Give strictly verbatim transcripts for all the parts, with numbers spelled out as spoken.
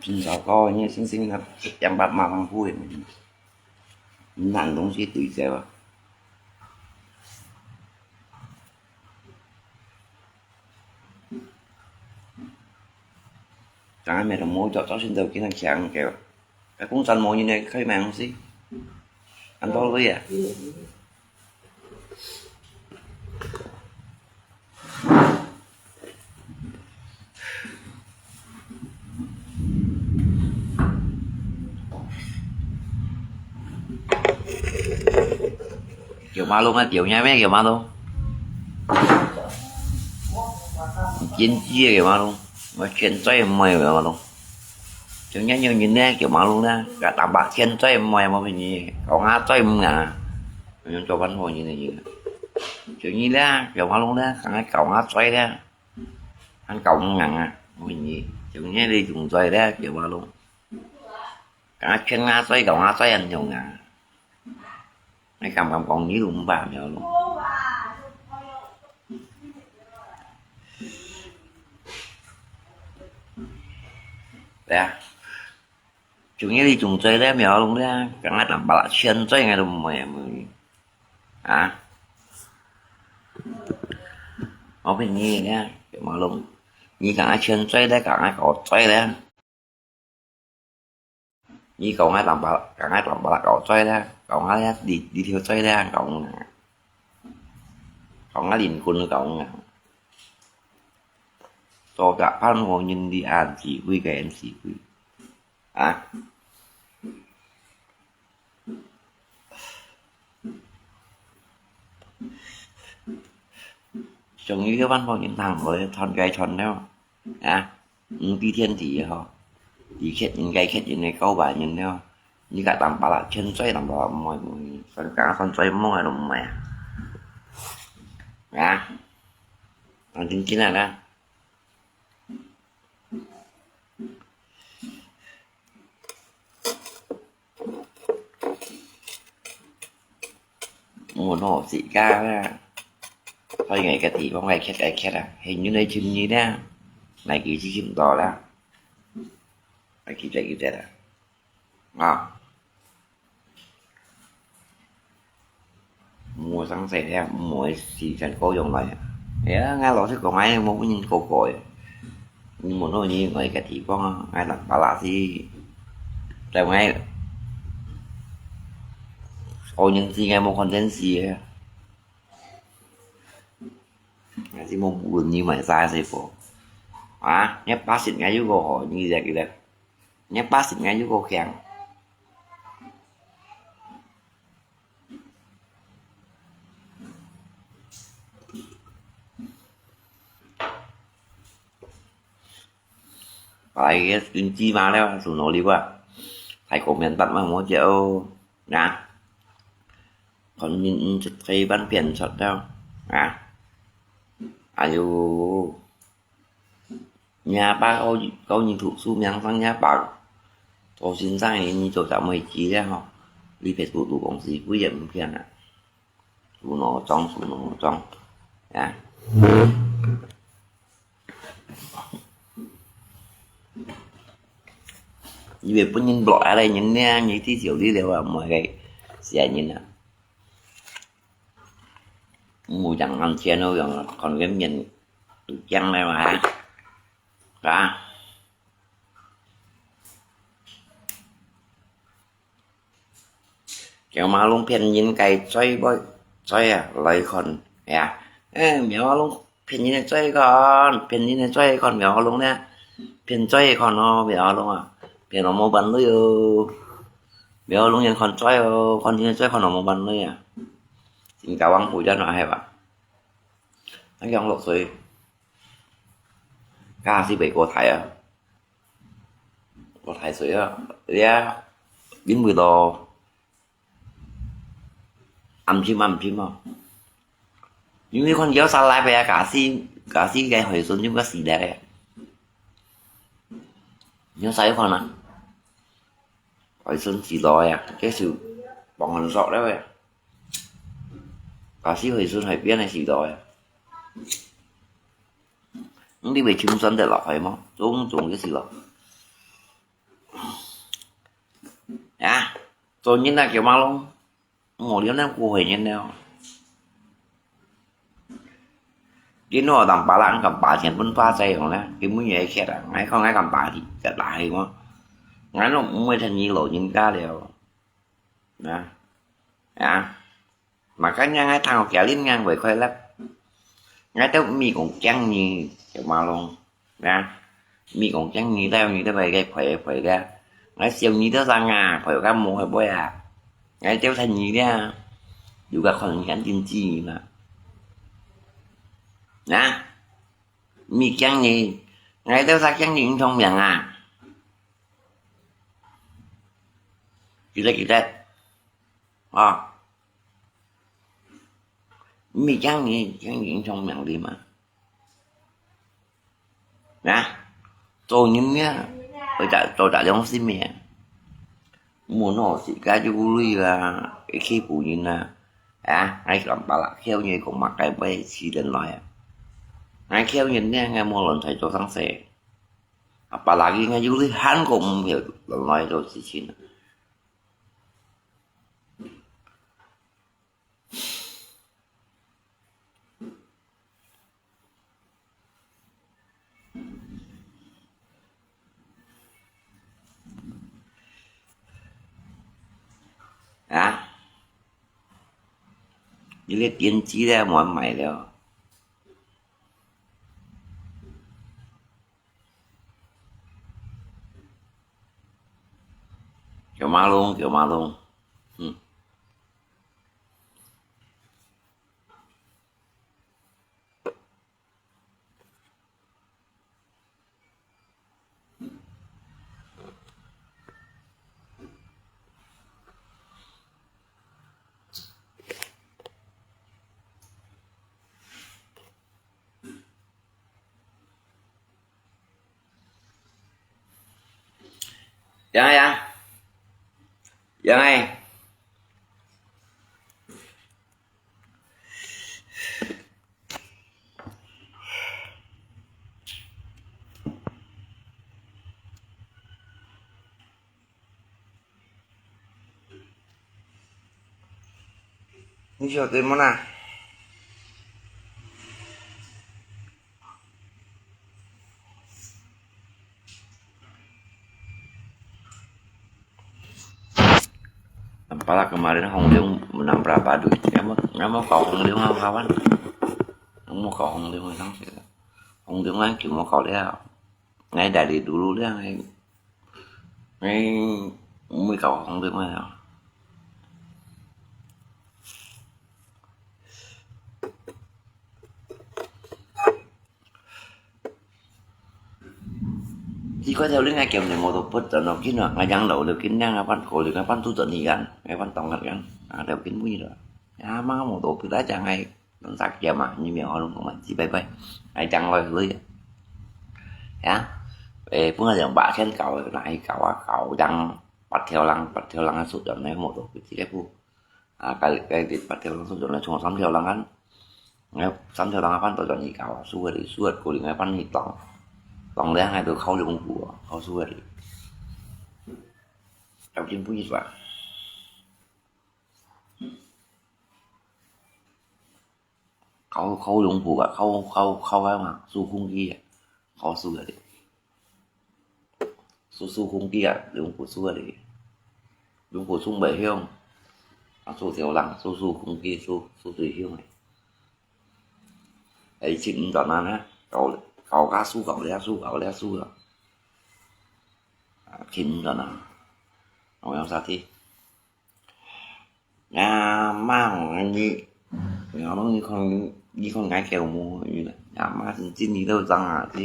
平常个，你星星个一点八马上不会，难东西对着啊。当然没得摸着，早先都跟他讲过，该工厂没人来开门是，很多累啊。 九马龙啊，九年咩九马龙？经济个九马龙，我现在唔买九马龙。就年有人呢，九马龙呢，个蛋白现在唔买，我给你，我俺再唔啊，用做饭好人个人。就你呢，九马龙呢，刚刚搞俺追呢。 還搞毋硬啊，我問你，就你這種嘴咧，九馬龍。敢勸啊嘴，搞啊嘴恁樣啊。你敢敢講你都毋怕，苗龍？對啊，就你這種嘴咧，苗龍咧，敢啊當巴拉勸嘴，𠊎都毋會，毋會。 啊？我問你呢，九馬龍，你敢愛勸嘴咧，敢愛搞嘴咧？你講啊，當巴，敢愛當巴拉搞嘴咧，講啊，你，你條嘴咧，講啊，講啊，連棍講啊，做个辦法人哋恁智慧个，恁智慧。 啊？終於有辦法人聽我傳該傳了，啊？毋知天地吼，你欠人該欠人个九萬人了，你个當巴拉欠債當巴拉毋會，算講算債無个都毋會啊。啊？啊，真真啊啦。 無喏，自家啦，開眼个地方，愛缺愛缺啊，係人來尋你啦，來佢就尋到啦，來佢就佢就啦，啊。 無生死了，無時間過用來。哎呀，𠊎老實講，𠊎無分人過過誒。你問到你，𠊎个地方啊，𠊎人巴拉斯，在𠊎，我人知𠊎無看電視誒。𠊎是無無論你買啥水果。啊，你八十，𠊎有個好，你這個咧，你八十，𠊎有個強。 哎，跟芝麻了，手拿溜啊，太过面蛋嘛，我就，啊，看人，嗯，就推半边出了，啊，哎哟。 若爸教，教你讀書，名聲若爸，做先生个，你做啥物事咧吼？你別讀讀公司，佢也毋騙啊。手拿裝，手拿裝，啊。你別分人落下來，人呢，你至少你了啊，毋係个死人啊。 無講安全咯，用看个面都驚了嘛，啊？九馬龍騙人个嘴巴，嘴啊，來看，呀，誒，九馬龍騙人个嘴看，騙人个嘴看，九馬龍呢，騙嘴看哦，九馬龍啊，騙到無半鐳哦。 不要弄人看嘴哦，看人嘴看到無半鐳啊。新加坡不要拿黑吧？那樣落水，該係北國台啊，國台水啊，呀，因為咯，暗沉暗沉啊。因為看佢有沙拉杯啊，假使，假使个海參就个死了个。你有啥看啊？ 海參死落啊，這就放很熟了呀。假使海參海邊个死落啊，你袂清算得落去嗎？種種个死落。啊，做人啊，叫馬龍，無了，恁過分人了。今日當巴拉，恁敢把錢分花仔用呢？根本也係啊，𠊎講𠊎敢把去，就打去我。𠊎都毋會聽你老人家了。啊，啊。 Makanya𠊎聽佢恁樣會快樂。𠊎都毋係講驚你，小馬龍，啊，毋係講驚你，但你都會該陪陪个。𠊎笑你都生啊，陪个無會背啊。𠊎都聽你个，有个可能想定知你嘛。啊，毋係驚你，𠊎都生驚你毋聰明啊。記得記得，啊。 毋係驚你，驚你聰明哩嘛。啊，做人呢，愛大，做大良心个。莫拿自家有鐳啊，會欺負人啊。啊，𠊎敢巴拉，叫你講麼个話，死人來啊。𠊎叫人呢，𠊎無亂來做生事。啊，巴拉佢，𠊎有鐳還過毋曉亂來做事情啊。 啊，你个電視咧，無人買了。 叫馬龍，叫馬龍，嗯。 楊啊楊，楊欸！ 你曉得無啦？Nampak lah kemarin Hong Leong menang berapa duit? Kamu, kamu kau Hong Leong apa kawan? Kamu kau Hong Leong sang sih. Hong Leong kan cuma kau dia. Ngai dari dulu dia ngai. Ngai mui kau Hong Leong ya. 你看條令啊，叫你摩托不准咯，緊啊，𠊎養老了，緊啊，𠊎搬過來，𠊎搬住這裡啊，𠊎搬當然啊，啊，了緊不了。啊，媽，摩托不來講，𠊎，人家叫嘛，你沒有好弄嘛，幾百塊，𠊎養老了。啊，誒，本來兩百千搞的，哪裡搞啊，搞養八條人，八條人啊，出了那摩托不，幾個不。 啊，該，該八條人出轉來，剩三條人啊，𠊎三條人啊，搬到轉去搞啊，輸个哩，輸个可能𠊎搬去當，當然還都靠用途啊，靠輸个哩。要緊不一轉。靠，靠用途啊，靠，靠，靠啊嘛，輸空氣啊，靠輸个哩。 輸，輸空氣啊，用不輸个哩。用不衝袂響，啊，輸條人，輸，輸空氣，輸，輸最響个。哎，七五轉啊呢，搞，搞加輸，搞了輸，搞了輸啊。啊，七五轉啊，我用啥去？ 啊，媽，你，你講你看，你看𠊎叫無，你，啊，媽，真，真你都知啊，這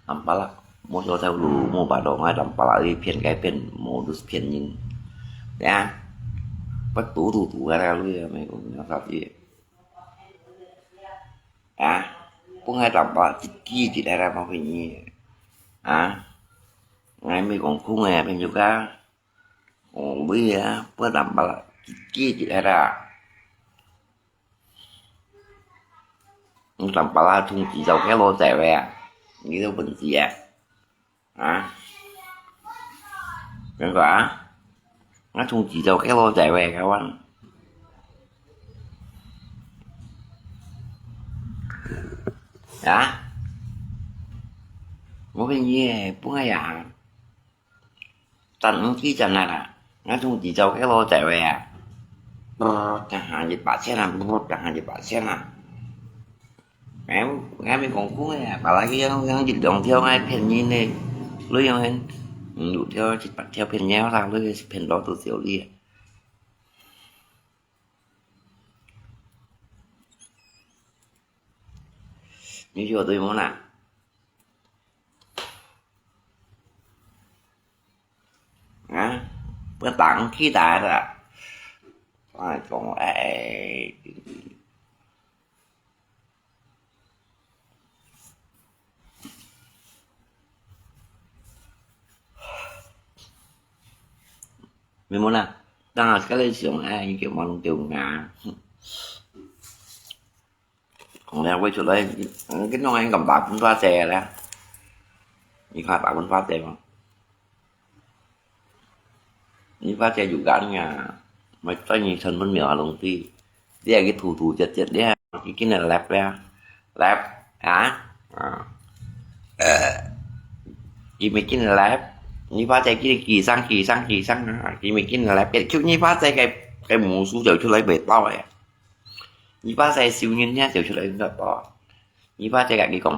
，nampak lah，無做頭路，無辦法，𠊎nampak lah，你騙該騙，無都係騙人，呀，不賭賭賭啊，你啊，沒有，沒有啥事，啊，分𠊎nampak，一支一支來，莫騙你，啊，𠊎沒講空个，騙人家。 哦，你啊，不然巴拉，幾幾來啦。你當巴拉通知到該老細喂啊，你都問題啊，啊？ Kan kau ah, ngan thung Chin Châu ke lo zai wei kau wan. Ah, mo phen ye, pung ai ya. Tan ki tan na la, ngan thung Chin Châu ke lo zai wei ah. Brrr, ta ha ye ba chen ah, brrr, ta ha ye ba chen ah. Em, ngai mi kong kong ya, ba la ki yang yang jit dong thiau ngai phen yin ne, lui yang hen, lu thiau jit pat thiau phen nyau la, lui phen lo tu thiau li. Ni yo tu mo na. 啊，不打气的了。哎，讲哎，明白了？当然，这个想哎，你给忙丢啊。 講了會出來，嗯，佢弄个咁大本花姐咧，你看大本花姐嘛，你花姐有間呀，咪在你成本苗啊弄地，你係佢土土直直咧，佢今日laptop咧，laptop啊，啊，呃，佢咪今日laptop，你花姐佢寄生寄生寄生啊，佢咪今日laptop，就你花姐个个魔術就出來袂到呀。 你花姐笑人聽就出來恁多。你花姐自己講。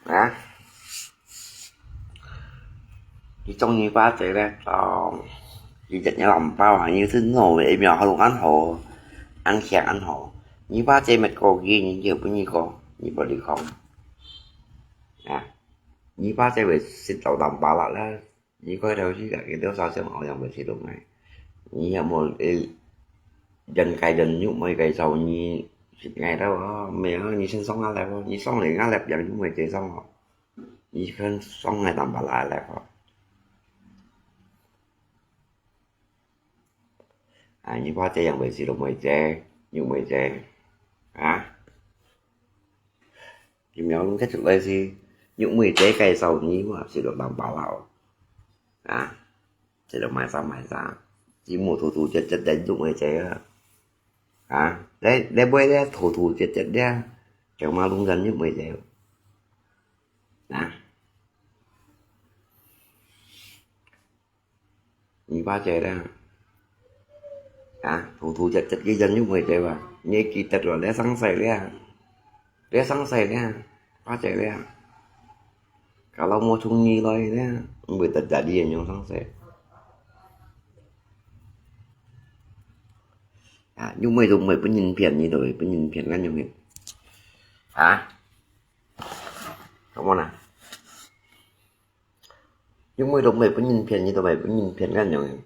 啊？你中意花姐咧，哦，你日日攏包啊，你是腦个苗好恁好，恁強恁好。你花姐乜過去，你就分你講，你不你講。啊？ 你花姐會食到淡巴拉啦，你開頭時間佢兜燒香好像會食到𠊎。你有無，呃，人該人肉妹該燒你食𠊎兜哦？沒有，你先送下來哦，你送來下來，別人肉妹姐送哦。你先送來淡巴拉來哦。啊，你花姐樣會食到妹姐，肉妹姐，啊？ 佢苗龍个出來是，肉妹姐介紹你嘛，食到淡巴拉哦。啊，食到買衫買衫，佢無土土直直个肉妹姐啊。啊，你，你買咧土土直直咧，就買龍眼肉妹姐哦。啊。 你花姐咧，啊，土土直直个人肉妹姐哇，你記得咯，你生細咧，你生細咧，花姐咧，kalau無從你來咧，毋會得得你个樣生細。啊，肉妹都毋會分人騙，你都會分人騙，恁樣个。啊？Come on啊！ 因為都毋會分人騙，你都毋會分人騙恁樣。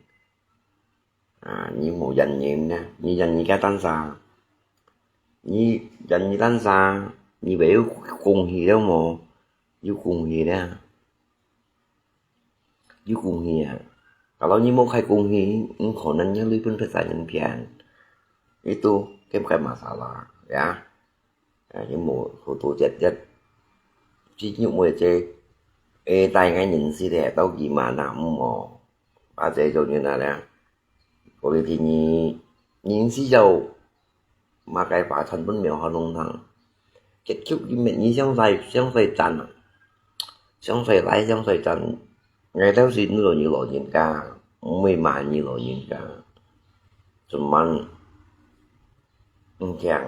啊，你無原因呢，你原因个單啥？你原因單啥？你會有恭喜了無？有恭喜了，有恭喜啊！Kalau你無開恭喜，你可能你會分別人騙，itu bukan masalah，ya。 啊，你無好多日日，只有每隻，誒，大概認識咧，到幾萬啊，毋好，啊，這種人啊咧，我个建議，認識有，嘛該把成本苗好弄堂，結局你乜你想再，想再賺啊，想再來，想再賺，𠊎兜係你老人家，毋會罵你老人家，怎麼，毋講。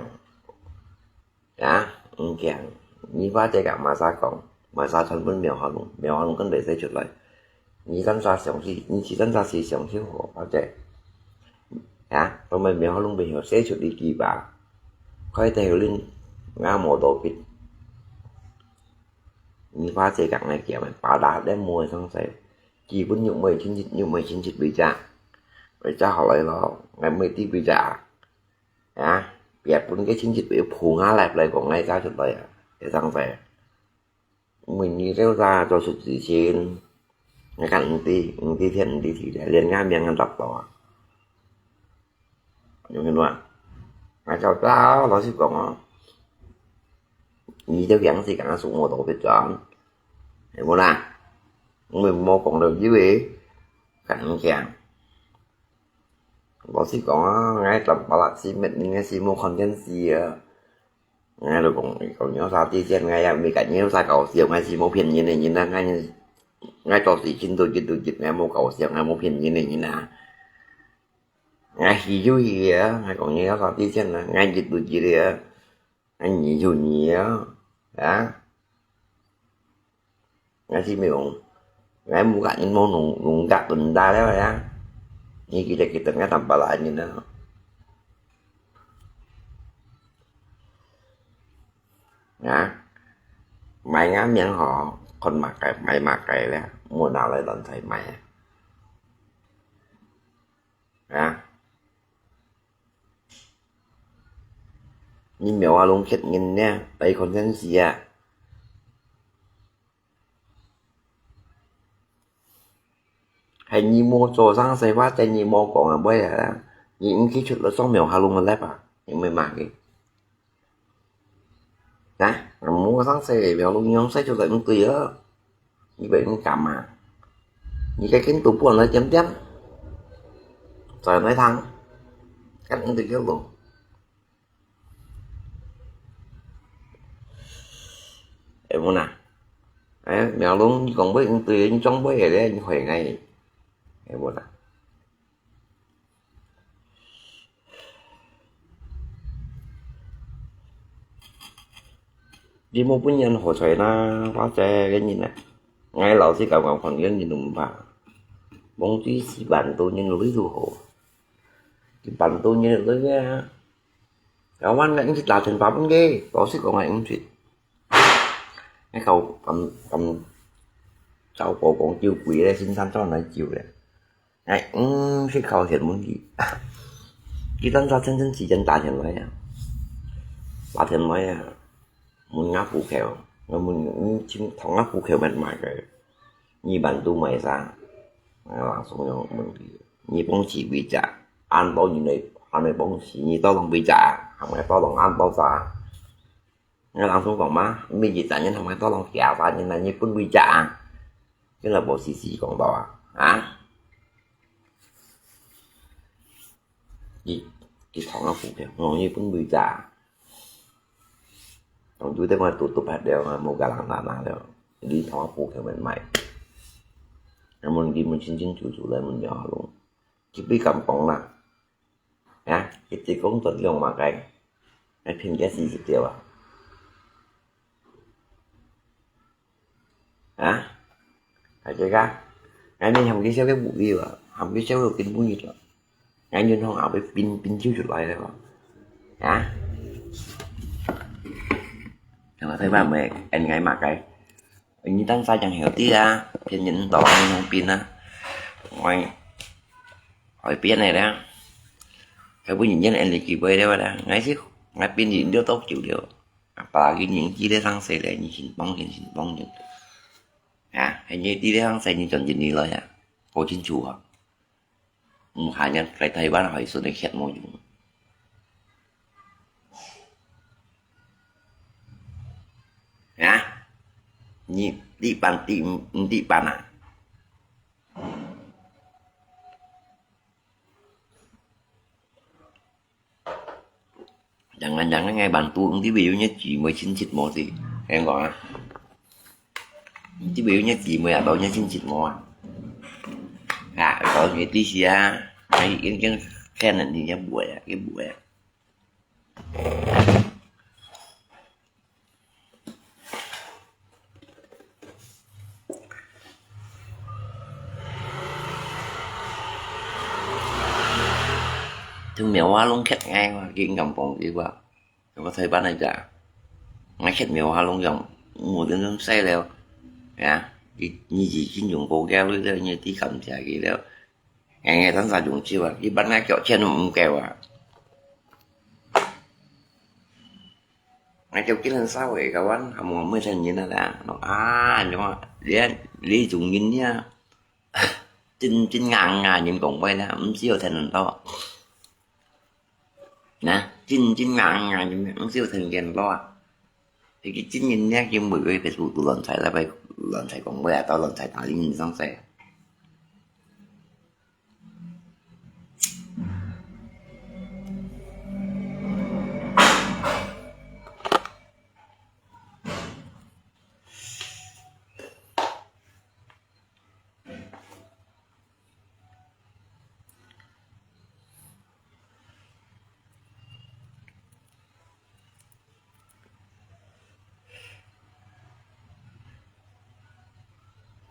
啊，毋驚，你花姐甲麼儕講，麼儕傳分苗學龍，苗學龍跟袂使出來。你等下相信，你去等下去相信我，花姐。啊，當然苗學龍袂曉寫出一句話，開頭恁，我無道理。你花姐甲𠊎講，巴達咧無會上勢，基本又無會親戚，又無會親戚背景，會走好來咯，𠊎無會知背景。 啊，別分个親戚會捧下來，來講𠊎走出來啊，會上勢。因為你這下做出事情，𠊎看毋知，毋知天毋知地咧，連𠊎命也落到啊。有聽到啊？啊，就到，老實講哦，你就講是講數無到別轉，係無啦？我無講到有誒，敢講？老實講啊，𠊎當巴拉斯乜，你係無看見死啊！ 𠊎就講，講有啥底線，𠊎也毋敢有啥搞笑，𠊎係無騙人个人啊，𠊎，𠊎做事情都一對一，𠊎無搞笑，𠊎無騙人个人啊。𠊎係就係啊，𠊎講有啥底線啊，𠊎一對一个啊，𠊎二就二啊，啊。 𠊎係無，𠊎無甲你無弄，弄甲恁大了呀。你記得，記得𠊎當巴拉人啊。啊，賣𠊎名吼，看麼个，賣麼个咧，莫拿來亂採賣啊。啊，你苗啊，攏騙人呢，白看真是啊。 係你無做生事，或者你無講啊，會啊，你毋去出來上苗下攏來吧，你會罵佢。啊，無生事，苗攏樣生出來毋對啊，你會毋敢啊？你該跟都不來點點，在那趟，跟你的有路。 會無啦？哎，苗龍，你講話毋對，你裝話个咧，你害𠊎，會無啦？你無分人好彩啦，或者个人啊，𠊎老實講，講，講人都毋怕，望最死萬多人類都好，一萬多人類啊！ Kawan，𠊎毋識打電話分佢，老實講，𠊎毋識。𠊎搞，敢，敢，找寶講救鬼咧，先生轉來救咧。𠊎毋識靠錢問佢。佢當初真真時間打電話啊，打電話啊，問𠊎戶口，𠊎問，嗯，請同𠊎戶口密碼个。 你bantu賣啥？啊，langsung樣問佢，你幫佢回家，恁多人來，恁來幫佢，你到攏回家啊？還係到攏恁多儕？𠊎langsung講嘛，每一隻人還係到攏幾下儕人來，你分回家啊？佢就無時時講到啊，啊？佢，佢同𠊎付票，哦，你分回家啊？ 當初在該堵堵忒了，無甲人拿拿了，你同𠊎補佢們買。𠊎問佢們清清楚楚來問了後，佢不敢講啦。啊，佢只講得用麼个？𠊎騙佢四十條啊！啊？大家，𠊎面向佢笑个無理啊，向佢笑到根本一了。 𠊎銀行也會pinpin就出來了。啊？𠊎台灣妹，恩𠊎麼个？你當啥樣曉得啊？騙人到銀行pin啊！𠊎，𠊎騙个啦！佢本人恩你機會了啦！𠊎是，𠊎pin你了多久了？啊，把佢人記得上誰了？你先幫人，先幫人。啊，還有記得上誰？你轉進你來啊？搞清楚啊！ 毋下人在台灣海脣个血無用。啊？你，你辦，你，你辦啊？ Jangan-jangan ngai bantu, enti beu nya cimoi cincit mo si. Yang kong ah. Enti beu nya cimoi atau nya cincit mo ah. Ah, kalau nya ti sia, ai, kan, kan, kan nanti nya buat ya, nya buat ya. 聽苗啊，攏㧡𠊎嘛，緊感動佢哇。我台灣个家，𠊎㧡苗啊，攏用，無人用洗了，呀，你，你已經用過个了，你，你感謝佢了。 Ngai-ngai tan sa jung chiu ah, iban ngai kiok chen um keu ah. Ngai kiok kilen sa wei kawan, hamu hamu chen yin ah da. Nok ah, nyong ah, lia, li jung yin nia. Chin, chin ngang ngang yin kong wei la, um chiu chen um to. Na, 真真硬硬，毋少聽見咯啊！佢个真人呢，佢每個Facebook都亂猜，來亂猜講話啊，到亂猜哪裡人上世。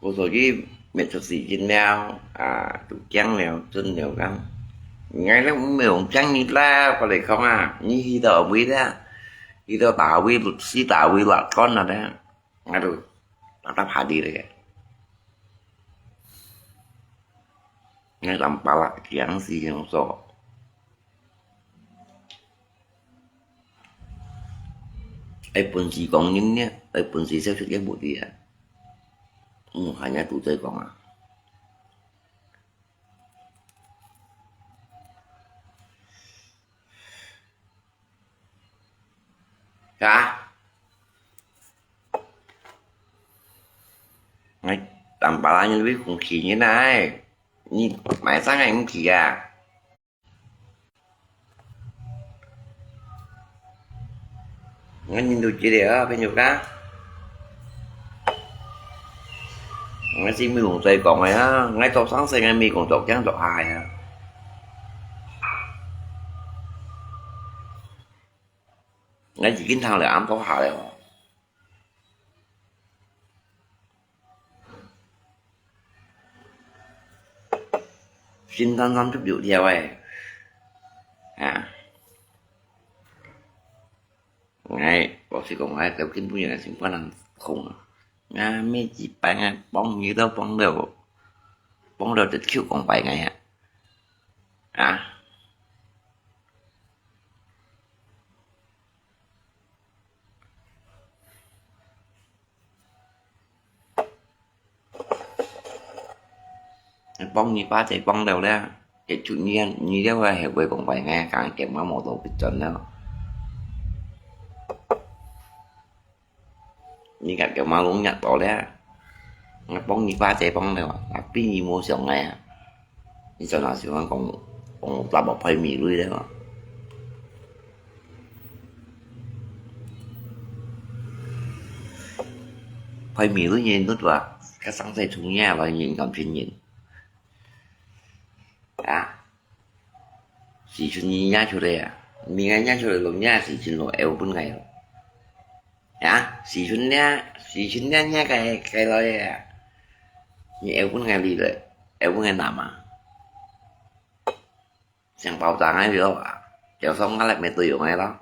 故所以，滅出世親了，啊，都驚了，顫了，講，𠊎都毋會用驚你啦，過來講啊，你去到位啦，去到大位，律師大位，法官啊咧。 Aduh, tatap hadir ya. Ngai tampalak kiang si yang so. Ai pun si kong nin ya, ai pun si sa sut ya bu dia. Hmm, hanya tu saya kong ah. Hả? Ngai, tăm pala nyo lui khủng khỉ như này. Nhìn mãi sang ngày không khỉ à? Ngai nhìn được chỉ để ở bên nhục á. Ngai xin mi hùng dạy con này á, ngai tộc sáng sinh ngai mi cũng tộc trắng tộc hai á. Ngai chỉ kính thằng là ám tộc hai rồi. Xin tan tan chút rượu theo ấy. À. Ngai, có sự công khai kéo kính bún là xin quan năng không. Ngai, mi chỉ phải ngai, bóng như đâu bóng đâu. Bóng đâu tịch khiu công bài ngai hả? Hả? Bóng nyi ba chạy bóng đầu đấy. Cái chủ nhân, nyi đeo là hệ quay công bài nghe, càng kém mà mổ tổ kịch trần đó. Nyi cảm kém mà lúng nhặt tổ đấy. Bóng nyi ba chạy bóng đầu, là pin nyi mua sòng nghe. Nyi cho nó xíu ăn công, công ta bảo phơi mì lui đấy mà. Phơi mì lui nhìn nút và các sáng dây thùng nha và nhìn cảm phiền nhìn. À. Xì chun nyi nhá chua đấy à. Mì ngay nhá chua đấy lộn nha xì chun lộn eo bún ngay. Hả? Xì chun nha, xì chun nha nha cái, cái lo ya. Nyi eo bún ngay đi đấy. Eo bún ngay nằm à. Chẳng bảo tàng ai hiểu à. Kéo xong ngã lại mệt tôi hiểu ngay đó.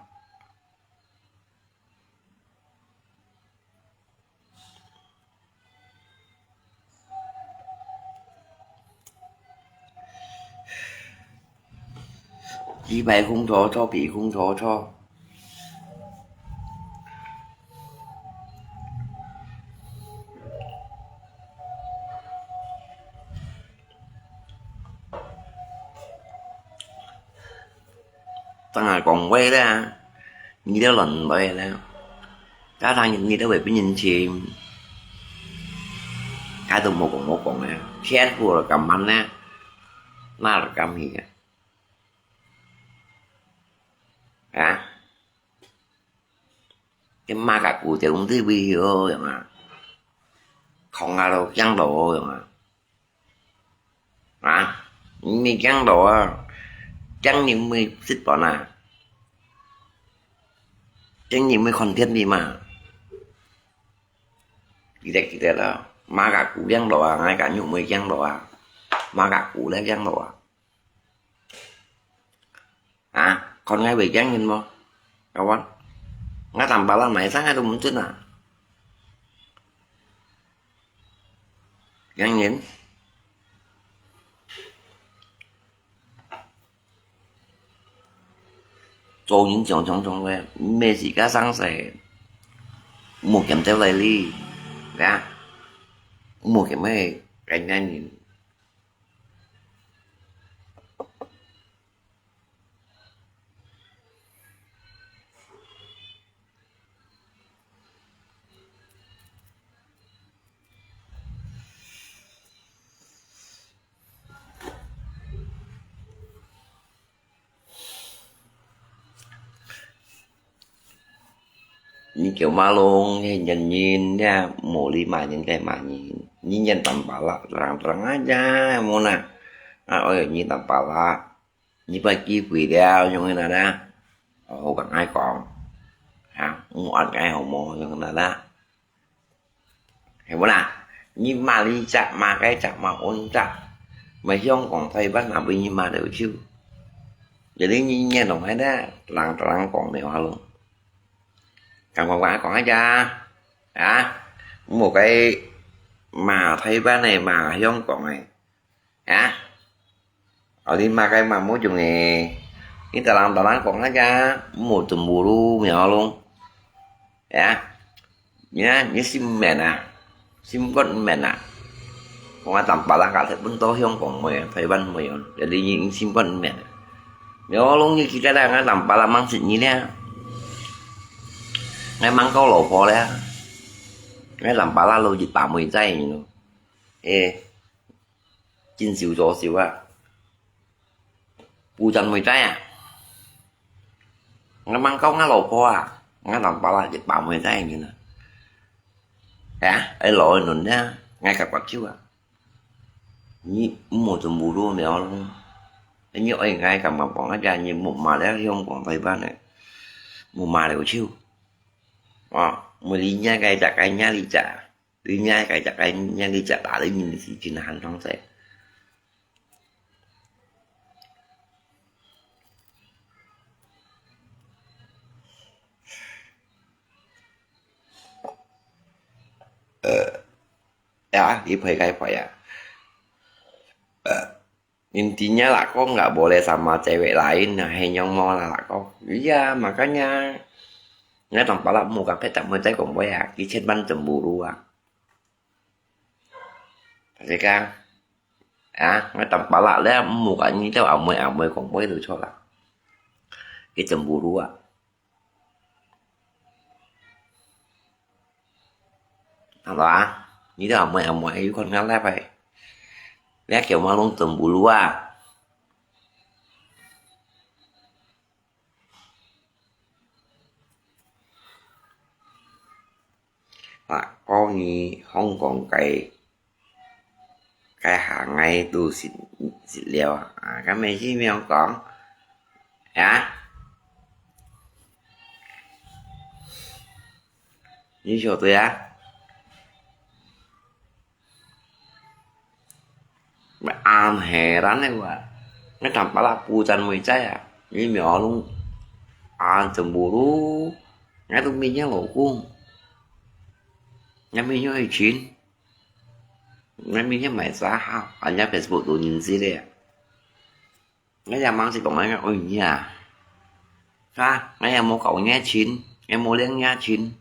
Chỉ phải không thọ cho bị không thọ cho. 正係講話啦，你兜亂來啦。家下你兜會分人尋，家都無講無講啊，天父就咁慢啦，哪就咁去啊？啊？ Cái ma cả cú tiểu cũng thấy vì ô yang à. Không ngờ đâu, chăng đâu yang à. Hả? Mình chăng đâu à. Chăng những mươi xích bọn à. Chăng những mươi con thiết đi mà. Kita kita đó. Ma cả cú chăng đâu à, ngay cả những mươi chăng đâu à. Ma cả cú đấy chăng đâu à. Hả? Con ngai về chăng nhìn mò? Kawan. Ngai tạm bảo là nãy sáng ngai tụi muốn chết à? Chăng nhìn. Cho những chồng chồng chồng về, mẹ chỉ cá sáng sẻ. Một kiểm theo lại đi. Đã. Một kiểm mấy cái nhanh nhìn. 你叫馬龍，你認人呀，無理罵人該罵人，你認Tampalak，terang-terang aja，有無啦？啊，哎喲，你Tampalak，你把機會了，用个啦啦，好好同𠊎講，啊，毋愛𠊎好無，用个啦啦。 係無啦？你罵這隻，罵該隻，罵安隻，罵香港、台灣，哪會你罵到手？Jadi你認同𠊎呢，terang-terang講个話咯。敢講𠊎講个啊？啊？莫該罵台灣个，罵香港个。 啊？哦，你罵該罵無用个，你terang-terang講aja，無cemburu，明白咯？啊？你啊，你心毋明啊？心肝毋明啊？講啊，Tampalak啊，分到香港妹啊，台灣妹啊，jadi你心肝毋明啊？明白咯，你記得啦，𠊎Tampalak毋識你了。𠊎吂交老婆了。𠊎Tampalak老一把妹仔，你咯。誒。 真愁左愁啊。Bukan妹仔啊。𠊎吂交𠊎老婆啊，𠊎Tampalak一把妹仔人啊。哎呀，哎，老个人啊，𠊎甲骨手啊。你莫cemburu了咯。你愛𠊎敢講啊，你莫罵了香港台灣个，莫罵了手。啊，莫理人家个，家个人理解。 你若係該隻，該若你隻打你人是真寒痛哉。呃，呀，你賠該賠啊。呃， Intinya lakoh nggak boleh sama cewek lain, nah, henyong mau lah lakoh. Iya, makanya ngatang pala muka peta mo cai kong boy ah, kichen ban cemburu ah. Kasi ka, ah, ngatang pala le muka ni tau amoy amoy kong boy tu cho lah. Ki cemburu ah. Apa? Ni dah amoy amoy ayu kon ngalap ai. Lihat kau malung cemburu ah. Lah, kau ni Hong Kong kai, kai hangai tu sit, sit liao ah. Ah, kan mesti mi Hong Kong. Ya? Ni siapa tu ya? An heran eh wa. Ngai tampala pujan mo icai ah. Ni mi olung an cemburu. Ngai tu minyak lokung. Ngai minyak icin. Ngai minyak mai saha. Anya Facebook tu ninsi le. Ngai ya mang si kong ngai oi nya. Ha, ngai ya mo kau nya cin. Ngai mo liang nya cin.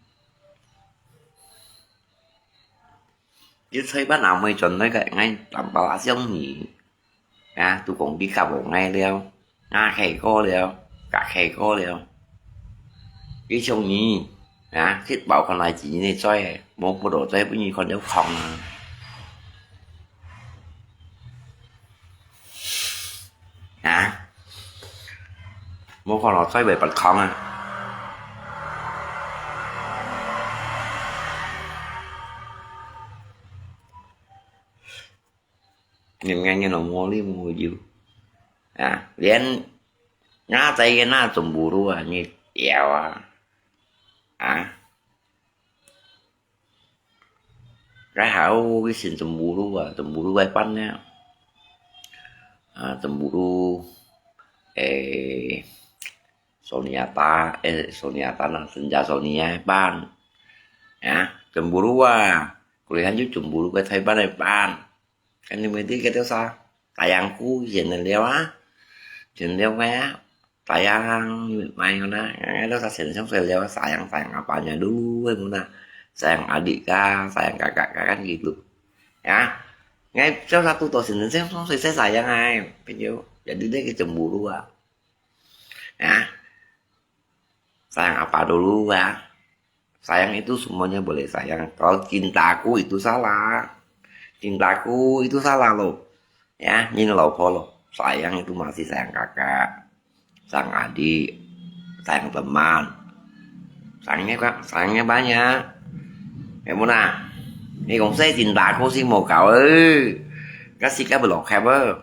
Yu cai ban amoi chon noi kai ngai tampala siang ni. Ya, tu kong di kap ngai liao. Nga khai ko liao, ka khai ko liao. Yu chong ni, ya, sit bao kon lai chi ni choi, mo pu do choi pu ni kon liao khong. Ya. Mo kon lo choi bai pat khong ah. Ngim ngai ngin lo mo li mo yu. Ah, lian nga zai ye na cemburu ah, ni yau ah. Ah. Ngai hau ki sin cemburu ah, cemburu bai pan ya. Ah, cemburu, eh, Sonia ta, eh, Sonia ta na, senja Sonia pan. Ya, cemburu ah. Kulihan yu cemburu ke cai pan pan. Kan ni mesti kita sa, sayangku, jen liao ah. Jen liao kaya, sayang, mai na, itu sa sen song saya liao, sayang, sayang apanya dulu, eh, muna. Sayang adik kah, sayang kakak kah, kan gitu. Ya. Ngai, salah satu tu sen song saya sayang ai, pinyo. Jadi dia ke cemburu ah. Ya. Sayang apa dulu ah. Sayang itu semuanya boleh sayang. Kalau cintaku itu salah. Cintaku itu salah loh. Ya, ni lo po loh. Sayang itu masih sayang kakak, sayang adik, sayang teman. 三个半，三个半呀。係無啦？你講細陣打過先無搞欸，該時間不落客欸，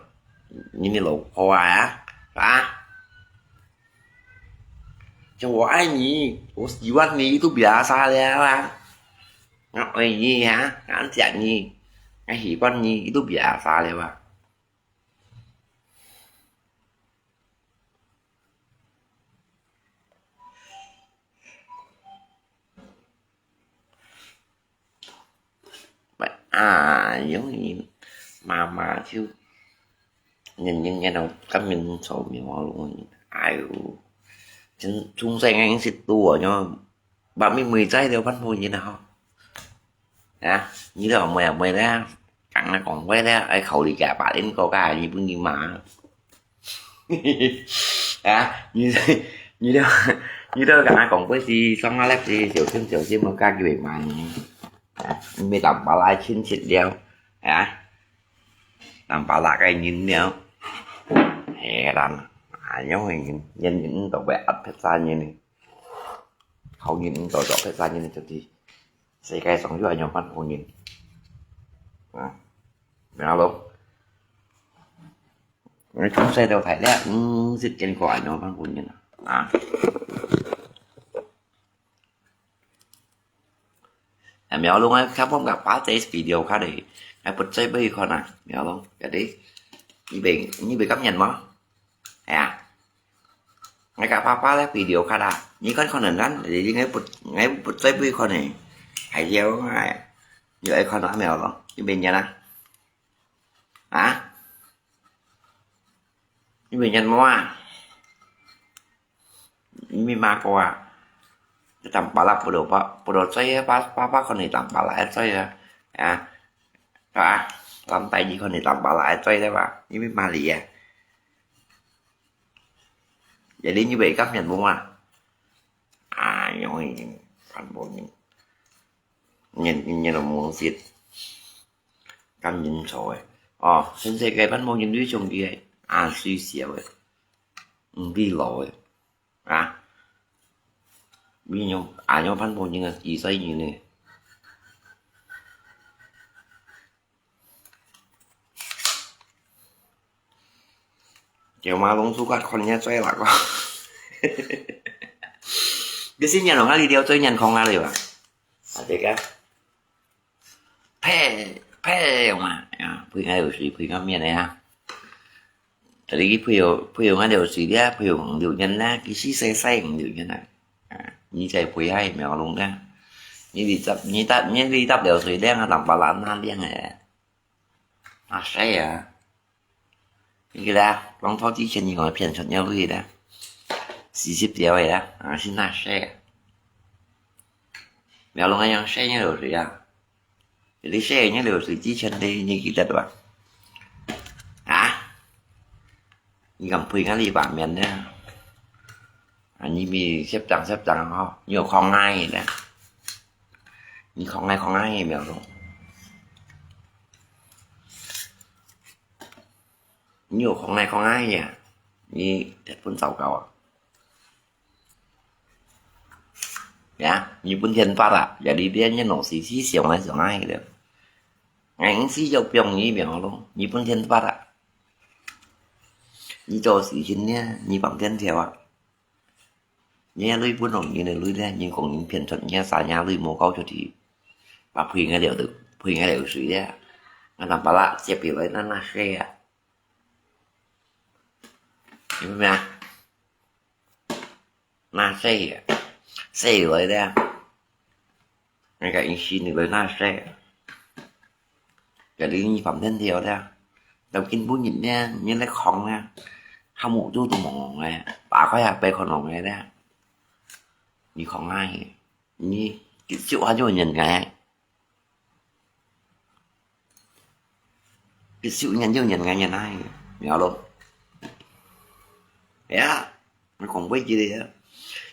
你咪老婆啊，啊？像我愛你，我喜歡你，都biasa了啊。我愛你啊，我惜你，我喜歡你，都biasa了啊。 啊，因為媽媽就，人人人都跟人做面咯，哎喲，真，從細人識到啊，就，把妹妹在了，半婆人啊，吼。啊，你都妹啊妹咧，講啊講話咧，愛考慮个，把人個个日本人嘛。 啊，你，你都，你都跟佢講過去，上下粒去，小心小心，莫加佢買呢。啊，你咪當巴拉親戚了，啊，當巴拉个人了。係啦，啊，因為人，人，人都會壓迫生人呢，好人都做迫生人呢，就係世界上有恁樣半好人。啊，然後咯。 𠊎從細到大咧，毋識見過恁樣半個人啊。啊。啊，苗龍啊，較放个八隻video卡哩，𠊎不再俾佢看啊，苗龍，jadi，你會，你會感恩無？哎呀，𠊎个爸爸咧video卡啦，你看看能看，你，你，𠊎不，𠊎不再俾佢看呢，還要，哎，你愛看啊，苗龍，你會念啊？ 啊？你會念無啊？你會罵過啊？當巴拉不如爸，不如嘴啊，爸，爸爸看你當巴拉个嘴啊，啊，啊，當大姨看你當巴拉个嘴了吧？你會罵你啊？Jadi你會感恩無啊？哎喲，煩無人，念，念都無事。 感恩錯个。哦，全世界半無人類上帝个，啊，水小个，毋知老个，啊，你用，啊，用半無人个，幾歲人呢？叫馬龍suka看人家嘴啦个。你是念龍啊，你了嘴念空啊，對吧？啊，這個。 呸，呸嘛，啊，陪𠊎游水，陪𠊎面个啊。這裡陪游，陪游𠊎游水咧，陪游五六年啦，其實細細五六年啦。啊，你再陪下苗龍啦。你離搭，你搭，你離搭了水咧，啊，當巴拉那靚个。啊，細啊。 你个啦，講到之前你講騙出了去啦，四十條个啦，啊，是那些啊。苗龍个樣細个流水啊，你細个流水之前的，你記得吧？啊？你敢陪𠊎這把面呢？啊，你咪攝張攝張吼，你有空愛个啦。你空愛空愛个苗龍。 你有空來看啊呀？你結婚糟糕啊？呀，你分天發啊？呀，你連你老師去想來想去了。俺是要不用你苗咯，你分天發啊？你做事情呢，你放天條啊？ 你个鐳分人，人个鐳咧，人講人騙出，你个三年鐳無交出去，把賠个了都，賠个了水咧，啊，那把啦，接起來，那那些啊，明白啊？那些啊，些來咧。 那个一心你个那些，个你你放天条的，到今晡日呢，你来看呢，还没做都忙忙个，打开也别看忙个了，你看啊，你就还有人个，就有人有人个人啊，了咯，呀，你讲不起来呀，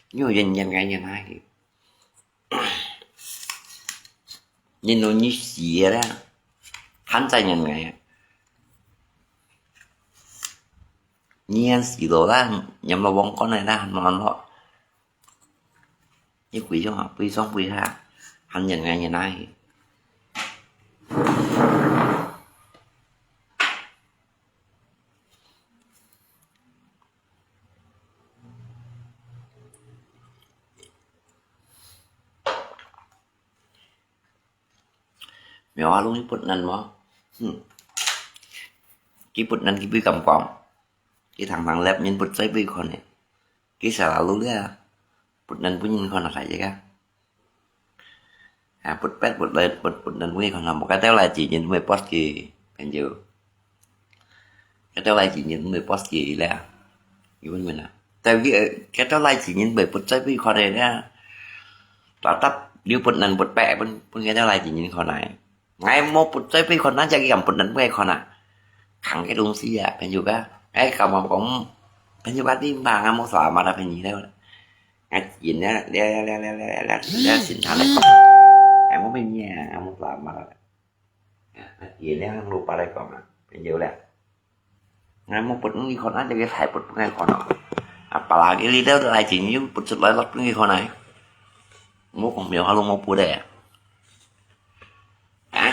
有人人个人啊。 人都你死个啦，還在人个。你人死了啦，人都忘光了啦，還忙咯。一歸種啊，歸種歸下，還人啊人啊。苗阿龍佢不能無？哼，佢不能佢會感覺，佢常常擛人不在背看呢，佢selalu咧，不能分人看啊，大家。啊，不，不，不，不，不能分人看啊，無該條來自然會post佢，朋友。 該兜來自然會post佢咧，有問問啊。但係，該兜來自然會不在會看个咧，tetap有分人不白，分，分該兜來自然看來。𠊎無不在會看，那隻佢敢分人會看啊？看个東西啊，朋友啊，𠊎敢講，朋友啊，你嘛，𠊎無selamat啊，朋友咧。𠊎自然咧，咧，咧，咧，咧，咧，咧，心態咧，𠊎無乜嘢啊，𠊎無selamat啊。 Ini yang lupa lagi kau nak. Penjauh lah. Ngan mau put ni kau nak jadi hai put pengai kau nak. Apalagi lidah tu ai jin yu put sut lai lot pengai kau nak. Mau kong miao halu mau put deh. Ah.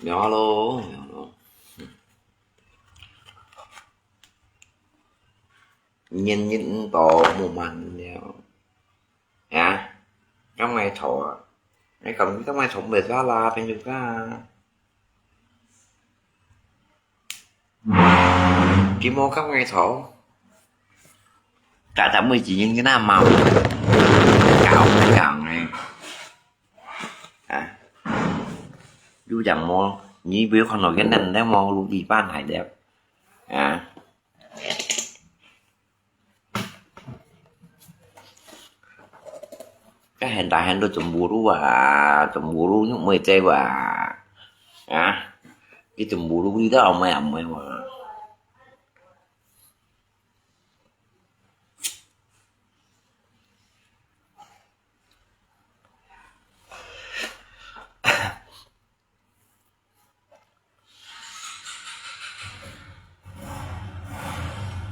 Miao halu, miao halu. 日日都無滿了。啊？敢愛討啊？你講你敢愛討袂煞啦，朋友啊？佢無敢愛討。大家每一日跟他罵，搞搞欸。啊？有講無？你不要看到跟人家無路地辦海的。啊？ 該現代人都cemburu啊，cemburu又毋會做啊。啊？佢cemburu你都後尾後尾嘛。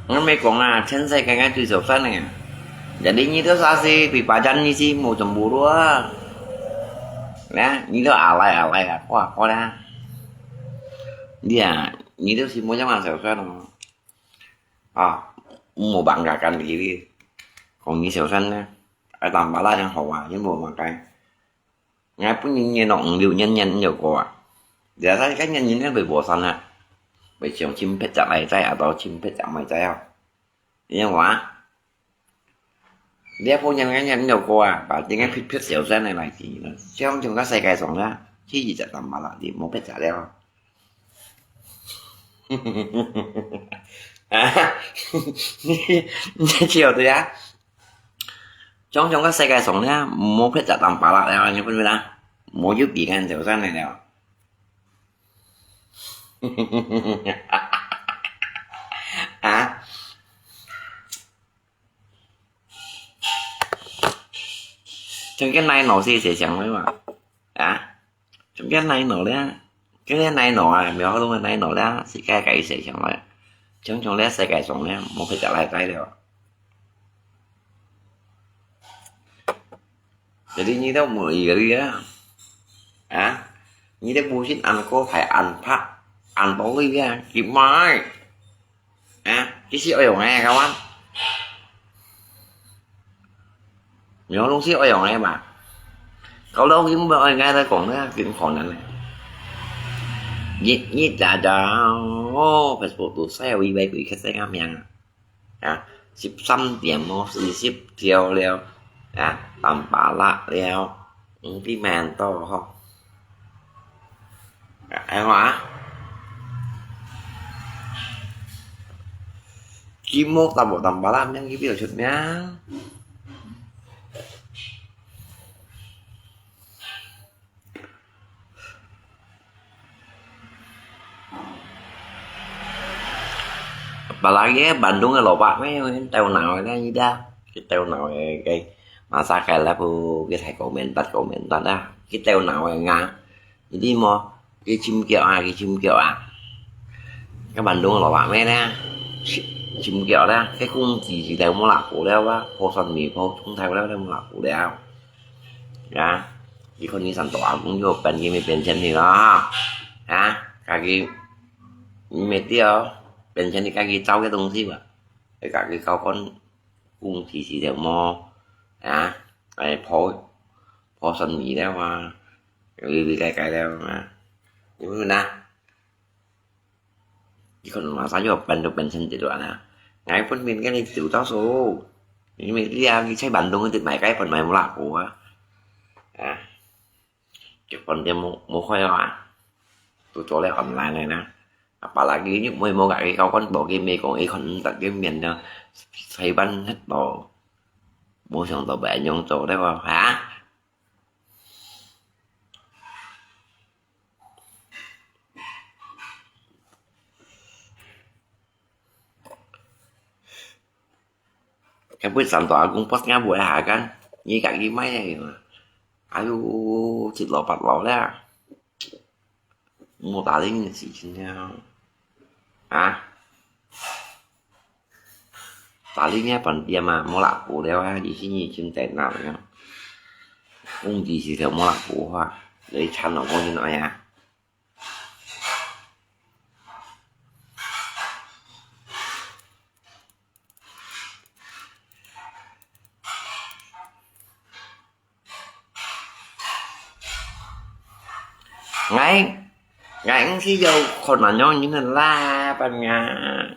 𠊎乜講啊，全世界𠊎最小心个。Jadi你都啥事，比巴掌你是無cemburu啊。Nah，你都alay-alay啊，看看啦。你啊，你都是無這樣小心哦。啊，無banggakan diri。講你小心呢，愛當巴拉真好啊，你無bangga。 𠊎本人年六五六年年有過啊。這下該年年會無生啊，會想親別隻來在啊，到親別隻妹在啊。因為啊，這本人年年有過啊，把這個撇撇小生的來記了，像像个世界上啦，去一隻淡薄啦，你無別隻了。啊，你你笑對啊？ 種種个世界上呢，無別隻淡薄啦，了，你分分啦，無有比俺小生的了。啊？像个奶酪是誰想的嘛？啊？ 像个奶酪咧，像个奶酪啊，苗栗个奶酪咧，世界个世界上咧，像像咧世界上咧，無別隻來在了。Jadi你都無意个啊，啊，你都無信恁高大、恁白、恁多位啊，佢買。 啊，其實愛用个，kawan。有東西愛用个嘛。Kalau佢毋愛，𠊎來講呢，佢可能呢。日日啊，哦，Facebook都晒，以為佢个生个命啊。啊，十三點哦，四十條了，啊，淡薄啦了。 毋知名到吼。哎呀，佢無淡薄淡薄啦，名佢比較出名。Apalagi Bandung个老伯，咩，頭腦个呢，佢个，佢頭腦个，个，masak个啦，佢，佢太高明達，高明達啊，佢頭腦个啊。 你知無？佢尋腳啊，佢尋腳啊。該萬東个老闆咩呢？尋，尋叫呢，該工資是無啦過了啊，破產未破，中頭了，無啦過了。啊，你看你三大阿公又變，佢乜變成你了啊？啊，家己，你乜對，變成你家己找个東西吧。 自家交關工資就無啊，哎，破，破產了啊，離離開開了啊，你問啊？你看馬上又變到變成這樣啊！𠊎分明跟你走到手，因為你啊，你在萬東个買該本買無啦過啊，啊！ 結婚店無，無開啊，都做了online个啦。啊，把那个又無，無个，个交關無个，美國个看毋得个面呢，裁判很多，無想到會恁樣做了啊，哈？ 該位三大阿公，八十歲下間，你家己買个嘛？哎喲，七老八老了，無打理你个事情了。啊？打理你个飯店啊，無啦過了啊，二十年前在那了。工資是無啦過啊，你慘咯，講真个呀。 𠊎，𠊎毋係有可能樣人啦，班啊。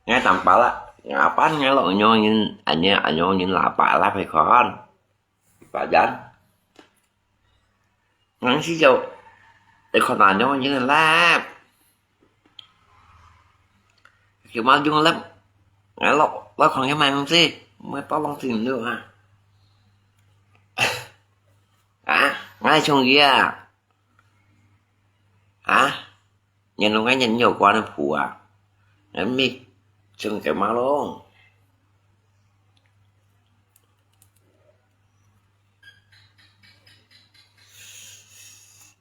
𠊎當巴拉，𠊎班𠊎老樣人，恁樣，恁樣人啦，巴拉會看。 Padan. Ngang si jo. Ikon anyo nyo lap. Kimal jung lap. Ngai lo, lo kong yam mai mesti. Mai tolong sin lu ha. Ha? Ngai chung ya. Ha? Nhân lúc ấy nhân nhiều quá nó phù à. Nó mịt chung cái má lông.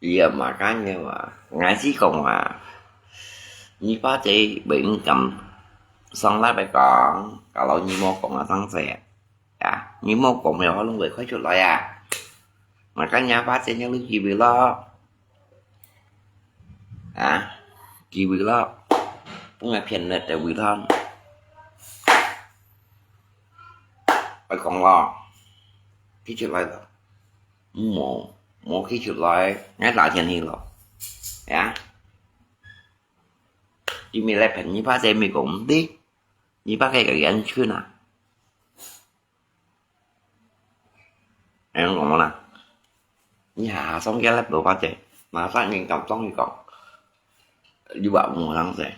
Iya, makanya, wah. Ngai si kong, wah. Ni pa te, bai ngam sang lai bai kong. Kalau ni mo kong, sang se. Ya, ni mo kong, ya, long bai khoi chut lai, ya. Makanya pa te, nyang lu ki bai lo. Ha? Ki bai lo. Pung ngai phian le te bai lo. Bai kong lo. Ki chut lai lo. Mo, mo ki chut lai. Ngai la thian hi lo. Ya. Ki mi lai phian ni pa te mi kong di. Ni pa ke ke yan chun a. Em, ngomong na. Ni ha ha song kia lep lo pa te. Ma sa ngin kam song ni kong. Yu ba mo lang se.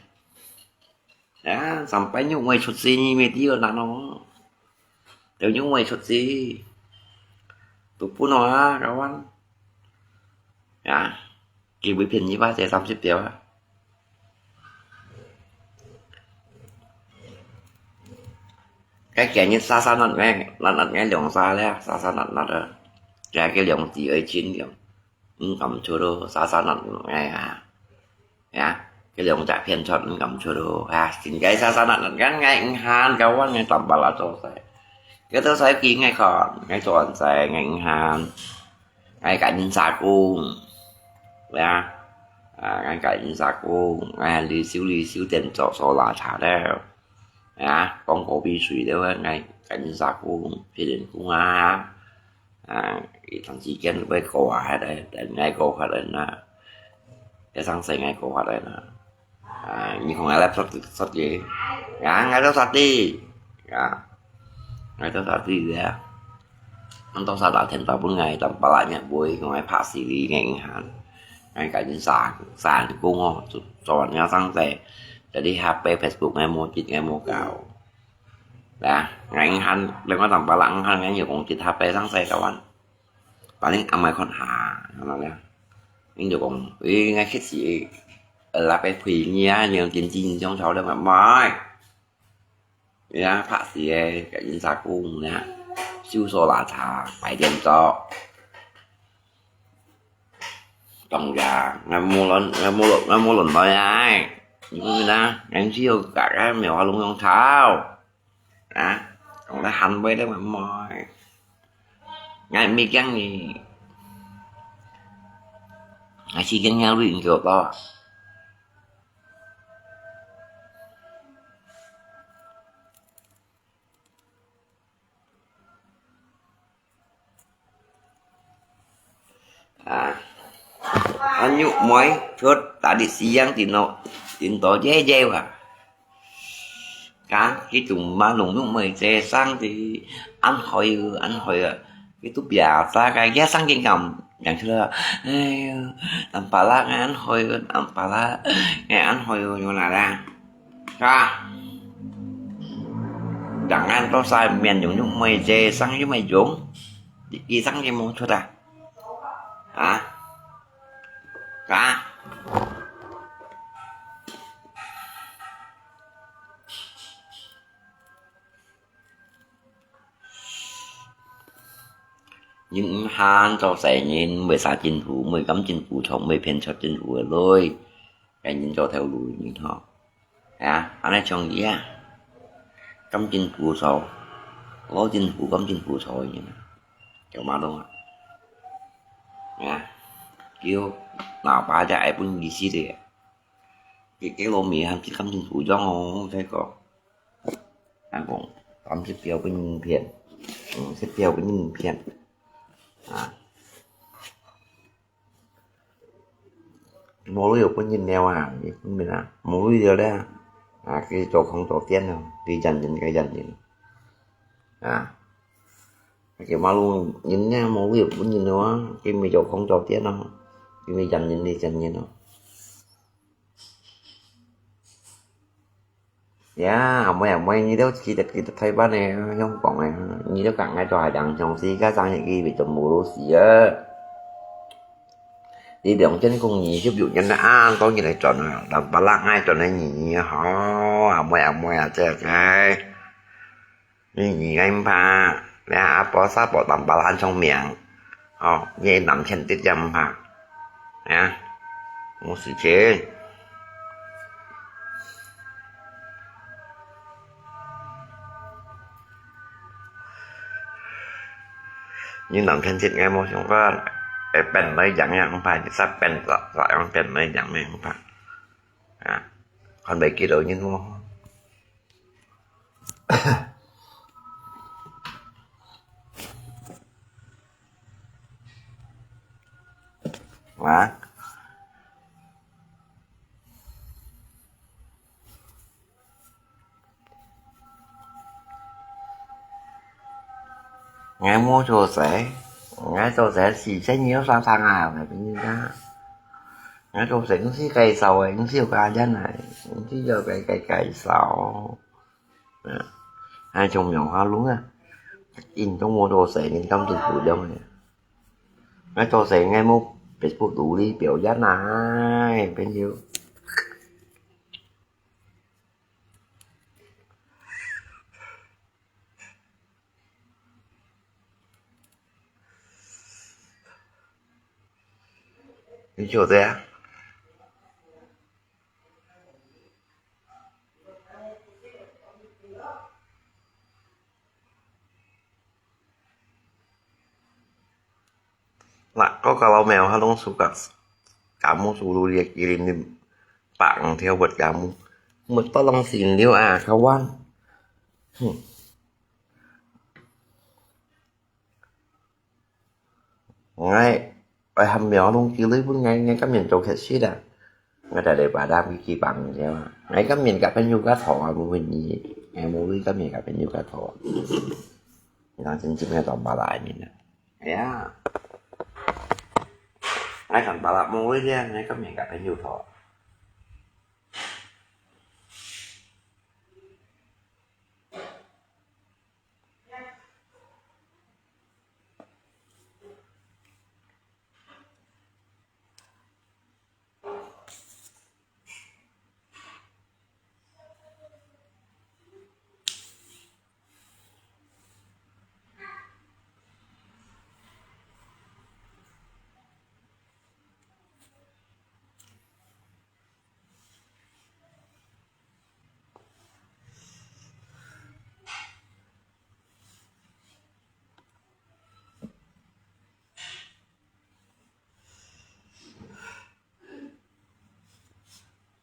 Ya, sampai nyu mai chut si ni mi ti yo na no. Teo nyu mai chut si. Tu pu no ha, kawan. Ya. Ki bai phian ni pa te sam sip teo ha. Cái kia như xa xa nọt ngay, nọt nọt ngay lòng xa lẽ, xa xa nọt nọt ơ. Cái cái lòng tí ơi chín lòng. Ư, cảm chua đô, xa xa nọt ngay à. Ya, cái lòng chả phiền chọn, ư, cảm chua đô. Ha, xin cái xa xa nọt nọt ngắn ngay, ư, han, cái quan ngay tầm bà là tô sai. Cái tô sai kì ngay khòn, ngay chọn sai, ngay ư, han. Ngay cả những xa cung. Ya. À, ngay cả những xa cung, ngay li siu li siu tiền chọn số là thả đeo. À, con có bị suy đeo ngay, cảnh sát cũng, phi đến cũng à. À, cái thằng chị kia nó phải có à, đấy, đấy, ngay có phải đấy nè. Cái thằng xe ngay có phải đấy nè. À, nhưng không ai lắp sắt, sắt gì. À, ngay đó sắt đi. À, ngay đó sắt đi đấy. Ăn tông sắt là thèn tao bún ngay, tao bà lại nhận bùi, không ai phá xì đi ngay ngân hàng. Ngay cả những sản, sản cũng ngon, cho, cho bạn nhau sang xe. Jadi H P Facebook ngai mo chit ngai mo kau. Lah, ngai han, leng ko tam pala ngai han ngai yo kong chit H P sang sai kawan. Paling amai kon ha, ngono ya. Ning yo kong, ih ngai khit si, la pe pui nia, nyo jin jin jong chao le ma mai. Ya, phak si e, ka yin sa kung ya. Siu so la cha, pai dian zo. Tong ya, ngai mo lon, ngai mo lon, ngai mo lon bai ai. 你問啊，人只有家家廟下弄用頭，啊，講得喊話了嘛，妹，𠊎毋驚你，𠊎只驚你女人叫到啊。 啊，啊，玉妹，佢打的西洋定咯，定到耶耶哇。啊，佢都嘛弄玉妹姐生的，恁好哦，恁好哦。佢都biasa个，佢生緊咁，講出來，哎喲，nampak lah，恁好哦，nampak lah，哎，恁好哦，有哪啦？ 啊，jangan多晒面用用妹姐生又没用，醫生也没出啊。啊，啊，人毋喊做細人，毋會殺政府，毋會甘政府長，毋會騙出政府个鐳。 个人做頭路个人吼。啊，恁呢像佢啊，甘政府長，老政府甘政府長个人啊，叫馬龍啊。啊，叫老爸就愛分佢死个。佢，佢老妹還係甘政府長哦，再講。啊，講，甘食標分人騙，嗯，食標分人騙。啊。 無鐳又分人了啊，你分人啊，無鐳了咧，啊，佢做空做店咯，佢忍人，佢忍人。啊，佢馬路人呢，無鐳又分人了啊，佢咪做空做店咯，佢咪忍人，佢忍人咯。 呀，阿妹阿妹，你兜記得記得台灣个香港个，你兜講个都係兩相思，加上一個為做無路死啊。你兩千空二十六年啊，當然係賺啊，但不拉愛賺个你好，阿妹阿妹啊，這個。 你，你个毋怕，你阿婆三婆tambah還聰明，哦，你男人直接毋怕，啊，無事情。你男人直接無相干，會變來樣樣毋怕，你煞變煞，煞樣變來樣樣毋怕，啊，看袂幾多人無？ 啊？𠊎無做事，𠊎做事係生意有啥生啊？𠊎跟你講，𠊎做事毋係介紹个，毋係有家人啊，毋係有介介介紹。 啊，還像廟下路啊，印度無做事，人當真不用个。𠊎做事，𠊎無Facebook獨立表演啊，朋友。 你曉得啊？Lah，kau kalau meuhah lungsu kat kamu sulu dia kirim ni pak ngtheu buat kamu. Mut tolong sindiu ah, kawan. Hmm. Ngai, ai ham mèo lông kì lưới bún ngai, ngai cắm miệng trâu khẹt xít à. Ngai đã để bà đam cái kỳ bằng thế mà. Ngai cắm miệng cả bên nhu cá thọ à, bố mình nhỉ. Ngai mô lưới cắm miệng cả bên nhu cá thọ. Ngai chân chim ngai tỏ bà lại mình à. Thế à. Ngai còn bà lại mô lưới thế, ngai cắm miệng cả bên nhu thọ.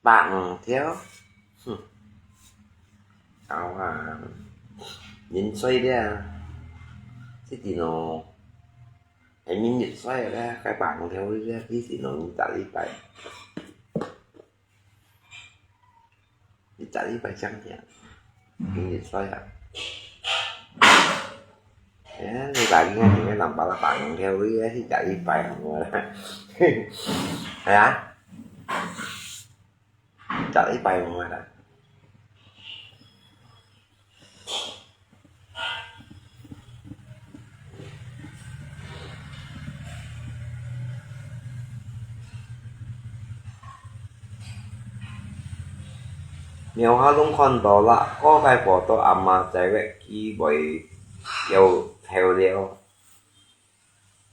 百五條，哼，好啊，人衰了，這電腦，係人衰了，該百五條了，這電腦你打一百，你打一百張點，人衰啊！哎呀，你打應該點个兩百啦，百五條，你去打一百好無啦？係啊。 十一擺無啊啦。苗下攏看到啦，過擺報到阿媽在个機會又透了。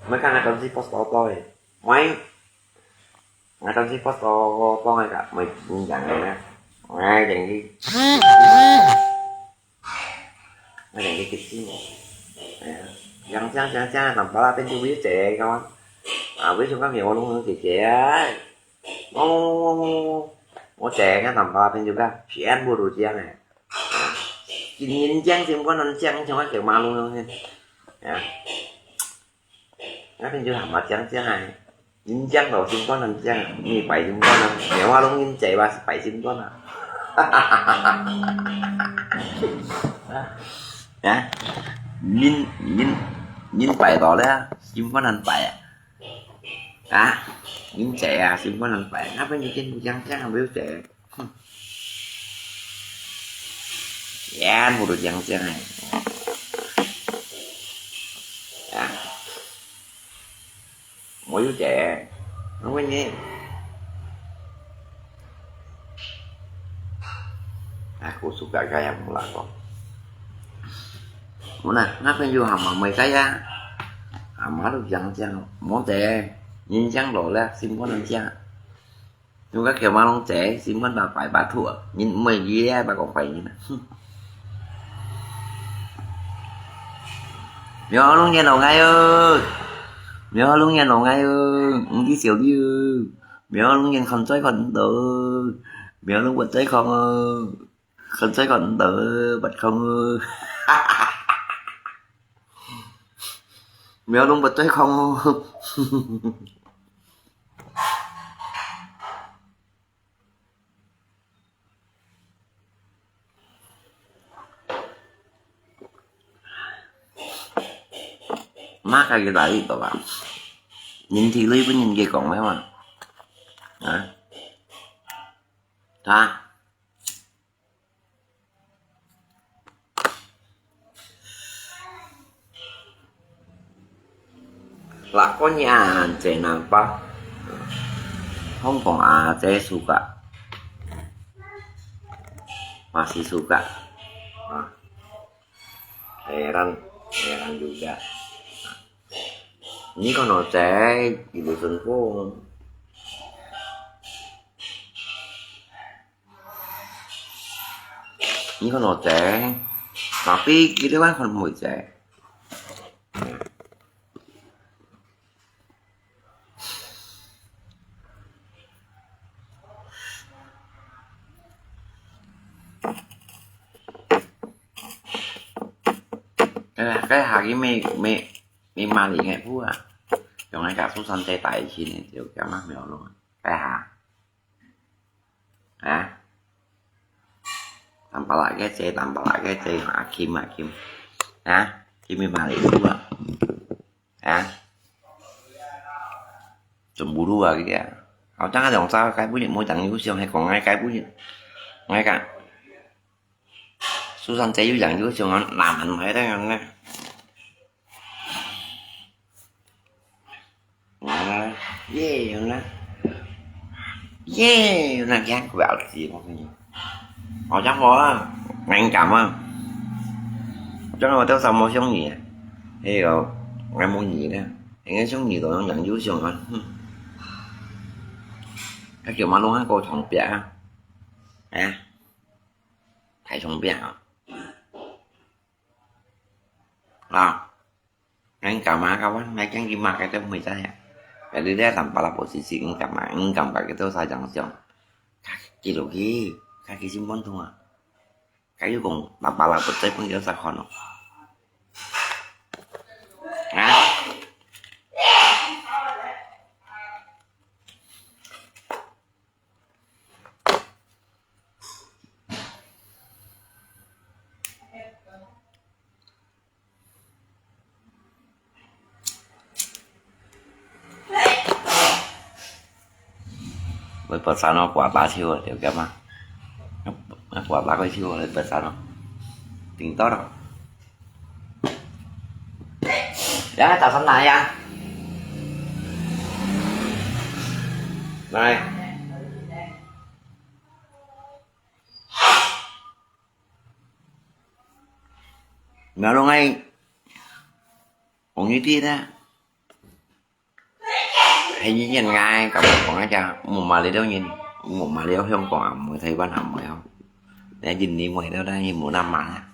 Mai kan ai kon si post to to e. Mai, ai kon si post to to ngai ka, mai jing jang ngai na. Ngai jing ki, ngai jing ki kit si. Yang jang jang jang tam pala pen ju wi che kawan. A wi chung ka mi wa lung che che ai. Mo mo mo mo mo. Mo che ngai tam pala pen ju ka. Pian bu ru jiang ai. Jing jang jing kon nan jang chung ka ke ma lung lung hen. Ya. Ngah pen ju hama jang jang ai. Yin jang lo sim kon nan jang, mi pai sim kon nan. Mèo ha lung yin jai ba pai sim kon a. Ya. Yin, yin, yin pai lo le, sim kon nan pai a. A, yin jai a, sim kon nan pai. Ngah pen ju yin jang jang a, yu jai. Yan, bu ru jang jang ai. Ya. Mo yu jai. Nang wen ni. Aku suka gaya mula ko. Muna, ngah pen ju hama mai kaya. Hama lu jang jang. Mo jai. Yin jang lo le, sim kon nan jang. Yung ka kieu ma long che, sim kon ba pai ba thua. Yin mai ye ba kong pai yin. Mèo ha lung yin lo ngai ơ. Mèo ha lung yin lo ngai ơ. Ng ki siu li ơ. Mèo ha lung yin khon choi khon do. Mèo ha lung bật choi khong ơ. Khon choi khon do, bật khong ơ. Mèo ha lung bật choi khong ơ. Má cái gì đấy tao bảo. Nhìn thì lui với nhìn kia còn mấy mà. Hả? Hả? Lakonnya, Cek nampak. Hong Kong a, Cek suka. Masih suka. Ah. Heran, heran juga. Ini kan Cek, di dusun pun. Ini kan Cek, tapi kita kan kan mau Cek. Cái, cái hạt cái mì, mì, mì mà lì ngày phút à. Trong này cả số săn tay tài chi này, kiểu cảm mắc mèo luôn. Cái hạt. Hả? Tăm pala cái xe, tăm pala cái xe, hả, Kim, hả, Kim. Hả? Kim mì mà lì phút à. Hả? Chọn bù đu à kìa. Hảo, chắc là dòng sao cái bút điện môi trắng, yu xiong hay còn ngay cái bút điện. Ngay cả. Su san che yu yang yu xiong, làm hẳn mấy đấy nè. Ye, nè. Ye, nè, yang của bảo gì mà. Hảo, chắc có, ngay cảm ơn. Chắc là tôi sao mua xiong nhỉ? Hay là ngay mua nhỉ nè. Ngay xiong nhỉ rồi, yang yu xiong à. Các kiểu mà luôn á, cô chọn bia. Hả? Thái chọn bia à? À. Ngang cảm mà các bạn, ngang chẳng gì mà cái tôi mới ra hả? Cái đứa đấy làm bà là bộ xí xí, ngang cảm mà, ngang cảm cả cái tôi sai chẳng chọn. Các 一路去，看佢心肝痛啊。佢又講，爸爸啦，不再分佢再看咯。啊？會發生咯，刮大手啊，了解嗎？刮大个手啊，會發生咯。頂到咯。來，打算哪樣？來。 Mèo lông ai, ong như thế đó. Hay như nhân ngai, cả một con ai cha, một mà lấy đâu nhìn, một mà lấy đâu không còn ẩm, mới thấy văn ẩm mới không. Để nhìn đi mới đâu đây, nhìn một năm mà.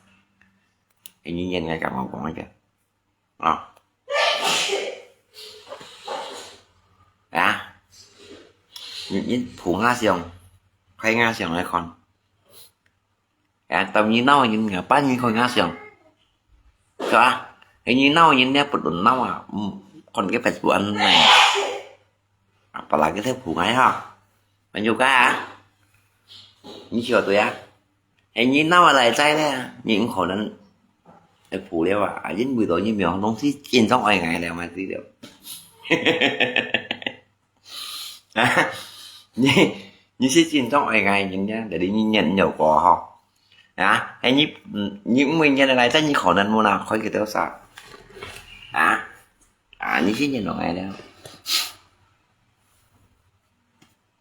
Hay như nhân ngai, cả một con ai cha. Ờ. À. Nhìn, nhìn, phú ngã siang, khai ngã siang ai con. À, tao nhìn nâu nhìn ngã, bắt nhìn khỏi ngã siang. Sao à? Cái nhìn nâu nhìn nè, bật đồn nâu à. Ừm, còn cái Facebook ăn này. Apa lagi thế phủ ngay hả? Bạn dù cả à? Nhìn chưa tôi à? Cái nhìn nâu lại trái nè. Nhìn khỏi nên. Cái phủ liêu à. À, nhìn buổi tối nhìn miệng, nó sẽ chiến trong ai ngày liêu mà tí liêu. Hả? Nyi, nyi si chin tong ai ngai nyin nia, jadi nyi nyen nyo ko ho. Hả? Hay nyi, nyi mui nyen lai sa nyi khổ nan mu na khoi ki teo sa. Hả? À, nyi si nyen nyo ngai leo.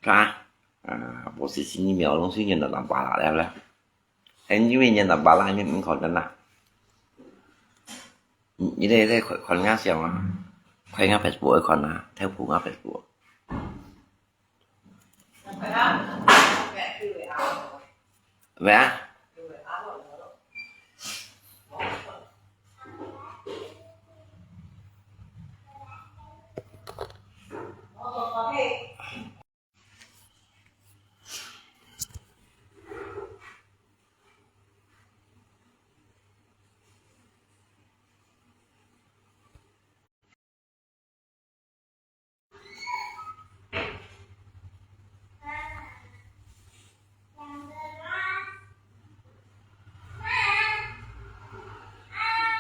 Hả? À, bộ si si nyi miao long si nyen nyo lam pa la leo leo. Hay nyi mui nyen lam pa la nyi khổ nan na. Nyi lê lê khoi, khoi ngã siang à. Khoi ngã Facebook khoi na, theo phủ ngã Facebook. Vậy á?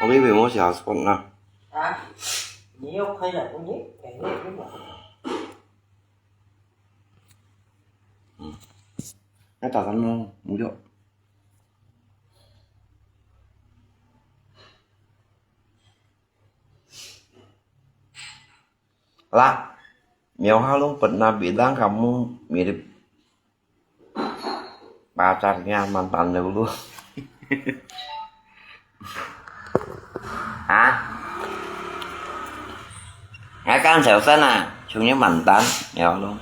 Umi umi mo siya spot na. Ha? Ni yok kaya ko ni, kaya ni mo. Hmm. Ay, takan mo, muyo. Lah, miao halung pernah bilang kamu mirip pacarnya mantan dulu. Hả? Ngay căng Sẻo Sân à, chúng nhớ mặn tán, miao halung.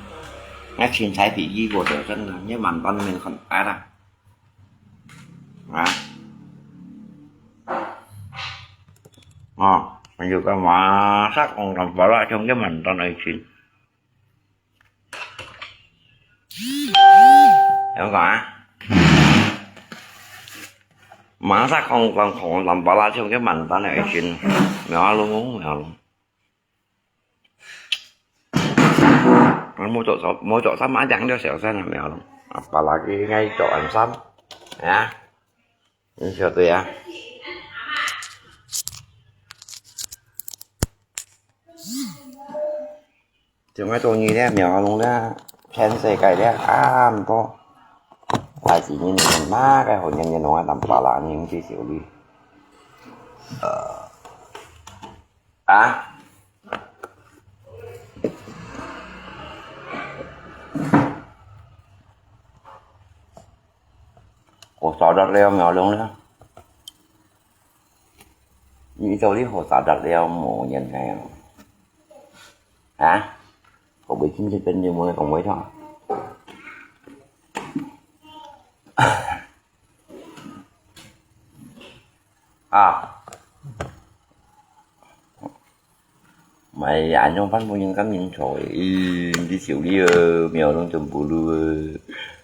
Ngay xin thái bị gì của Sẻo Sân à, nhớ mặn tán mình còn ai à. Hả? Ờ, mình dù cái mà sắc còn làm bảo là trong cái mình tao này xin. Hiểu không hả? Mà sắc còn còn còn làm bảo là trong cái mình tao này xin. Nó luôn muốn, nó luôn. Mua chỗ, mua chỗ sắm mã trắng cho Sẻo Sân là mèo luôn. Apa lagi ngay chỗ ăn sắm. Hả? Ni siya to ya. Chúng ta tôi nghĩ đấy, mèo luôn đấy. Khen xe cái đấy, à, ăn to. Tại chỉ nhìn nó má cái hồi nhân nhân nó tầm ba là những cái xíu đi. Ờ. À. Ủa, sao đặt leo mèo luôn đấy. Như tôi đi hồ sao đặt leo mổ nhân này. Hả? Không biết chính thức tên như mới còn mới thôi. À. Mày ăn trong phát mua những cắm những sỏi, đi xíu đi, mèo luôn chùm bù lu.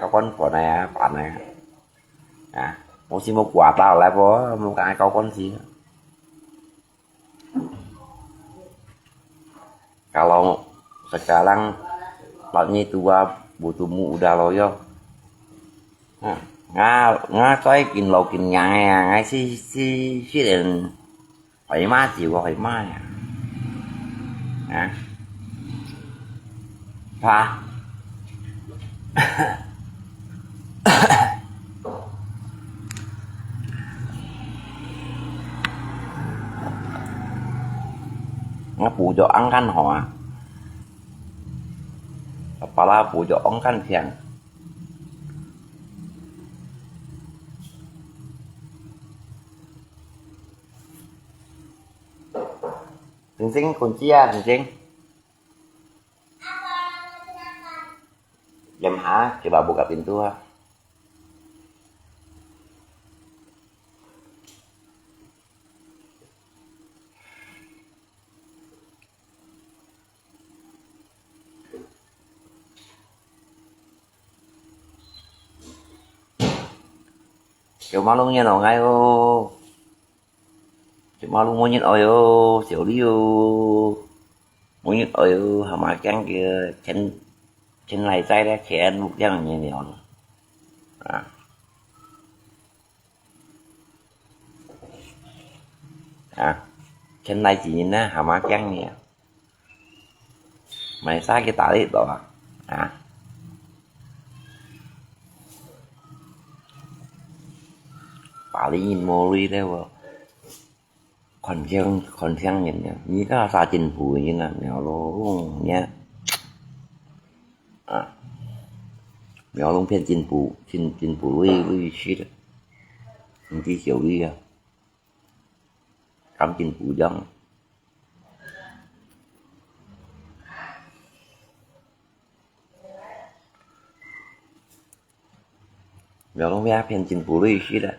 高官管个啊，办个啊。啊，我是没管到来不，没敢高官去。Kalau sekarang laut ni tua butuh mu udah loyo. Ha, nga nga toi kin lo kin yang ya, ngai si si si den. Hoi ma jiu hoi ma ya. Ha. Ha. Nga pucok angkan hoa. Kepala pucok angkan siang. Sing sing, kunci ya, sing sing. Jam ha, coba buka pintu ha. Kêu Mã Lung yên ổn ngay ô. Kêu Mã Lung mô nhịn ôi ô, xỉu li ô. Mô nhịn ôi ô, hả mà kiăng kìa, chén, chén này chay đấy, chén mục kiăng nhẹ nhõng. À. À. Chén này chỉ nhìn nè, hả mà kiăng nhẹ. Mai sa kê ta li to a. Ha. Pali nyin mo lui le wo. Kon thiang, kon thiang nyin ne. Ni ka sa jin hu nyin na, nyo lo, nyi. A. 苗龍騙進步，進，進步位，位去了。你去小位啊，剛進步樣。苗龍也騙進步位去了。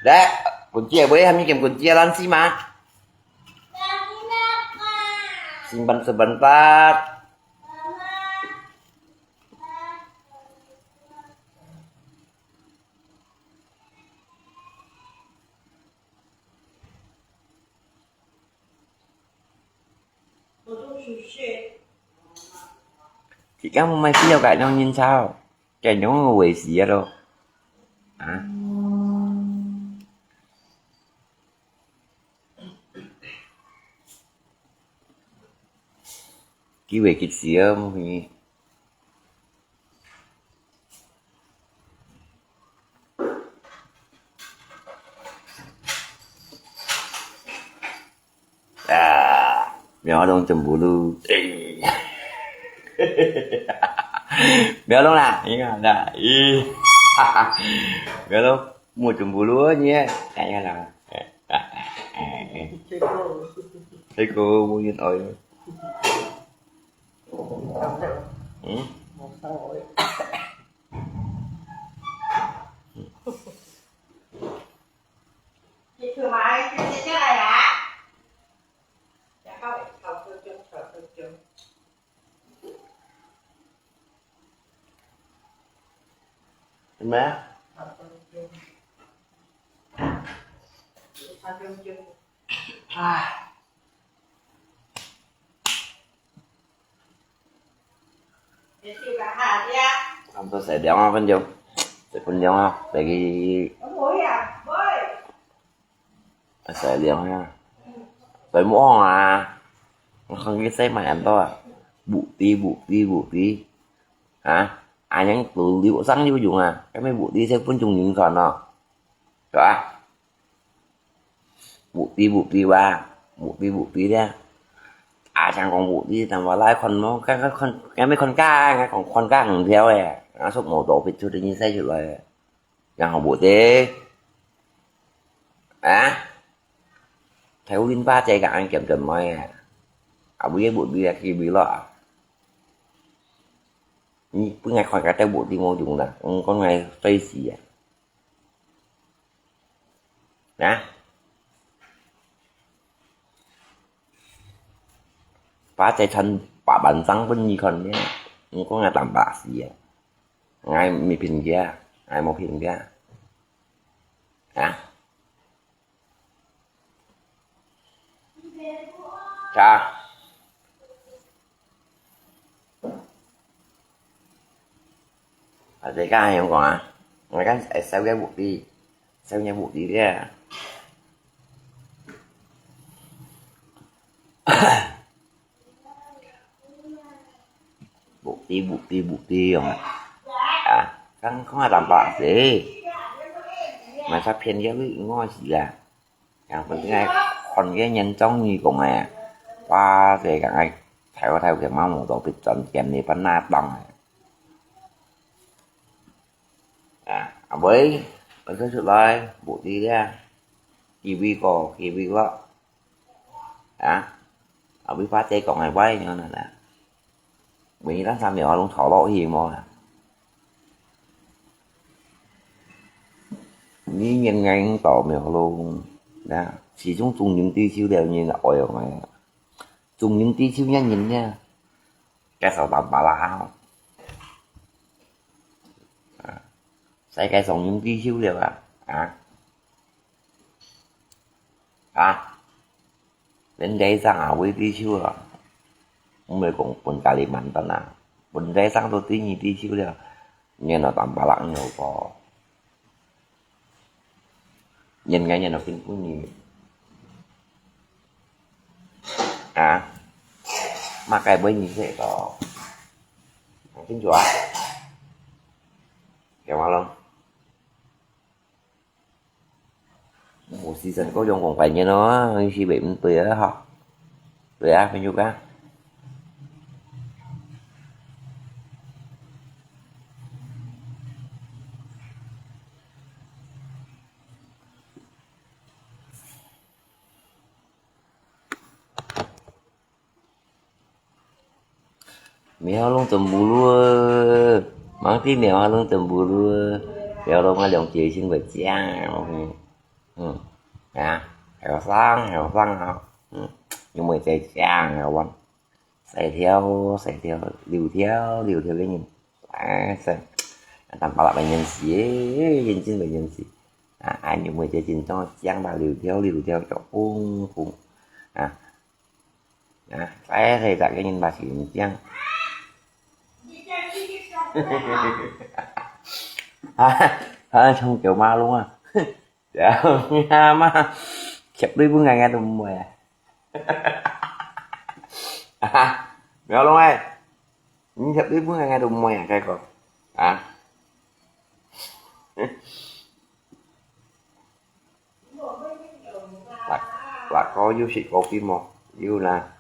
Dah, kunci apa ya? Kami kem kunci alam si ma. Simpan sebentar. Jika mau mai video kat nong nyin sao, kat nong wei si ya lo. Ha? Kiwi kit siam ni. Ah, 苗龍真不如。苗龍啦，你看啦，咦，苗龍。 Mo cemburu ni eh. Kaya lang. Seko. Seko mo yun oy. Hmm? Eme? Ah. 差不多十點啊，分鐘，十分鐘啊，來去。 Asal yang ya. Pai mo ong ah. Ang khang ki sai mai an to ah. Bukti, bukti, bukti. Ha? Anyang tu liu sang liu yung ah. Kami bukti sai pun chung ning kan ah. Ka? Bukti, bukti ba. Bukti, bukti dia. Ah, sang kong bukti, tang ba lai kon mo. Kan, kan, kon, kami kon ka, kan kon, kon ka ang theo eh. Ang sok mo to pit chu de ni sai chu lai. Yang hong bukti. Ha? Thai u lin ba cai ka an kiam kiam mai. A bui bukti a ki bui lo. Ni pun ngai khon ka teu bukti mo yung na. Ong kon ngai fai si a. Na? Ba cai chan ba ban sang pun ni khon ni. Ong kon ngai tam ba si a. Ngai mi pin kia. Ngai mo pin kia. Ha? Cha. Ở đây các anh không có à? Người các anh sau cái bụi đi. Sau nhà bụi đi kia. Bukti, bukti, bukti, yong. À, không, không ai đảm bảo thế. Mà sao phiền cái lưỡi ngó gì à? Yang penting ai khon cái nhân trong như cùng à. Qua thế cả ai theo theo cái máu một tổ bị tròn kèm đi bắn na tòng à. À, à, với, con cứ sự lai, bukti đi à. Kiwi có, kiwi có. Ha? Abih pate kong ai bai nyo na na. Bini tan sa mèo lung thò lo hi mo. Ni nyen ngai to mèo lung. Na, si chung chung nim ti siu liao nyen oi ong ai. Chung nim ti siu nyen nyen nia. Cái sao tao bà la hao. Sai cái song nim ti siu liao à. Ha? Ha? Đến đây sang à, với tí xíu à. Không phải cũng bún cà ri mặn tao nè. Bún đây sang tôi tí nhì tí xíu liao. Nghe nó tạm bà lặng nhiều có. Nhìn ngay nhìn nó kinh phú nhì. À. Mà cái bới nhì sẽ có. Kinh chùa. Kéo vào lông. 無時間過用講拜年咯，有時會毋對啊，吼。對啊，朋友啊。苗龍真不如，忙啲苗龍真不如，苗龍啊，兩姐先會講，嗯，啊，後生，後生啊，嗯，又會再講啊，我，細條，細條，溜條，溜條个人，哎，細，但巴拉白年時，認真白年時，啊，哎，又會再緊張，講吧，溜條，溜條，就嘣嘣，啊。 啊，該係逐個人嘛係毋驚。啊，啊，像狗馬龍啊，阿媽，貼對分𠊎，𠊎都毋會啊。啊，馬龍欸，你貼對分𠊎，𠊎都毋會啊，該個，啊。 大，大哥有食kopi無？有啦。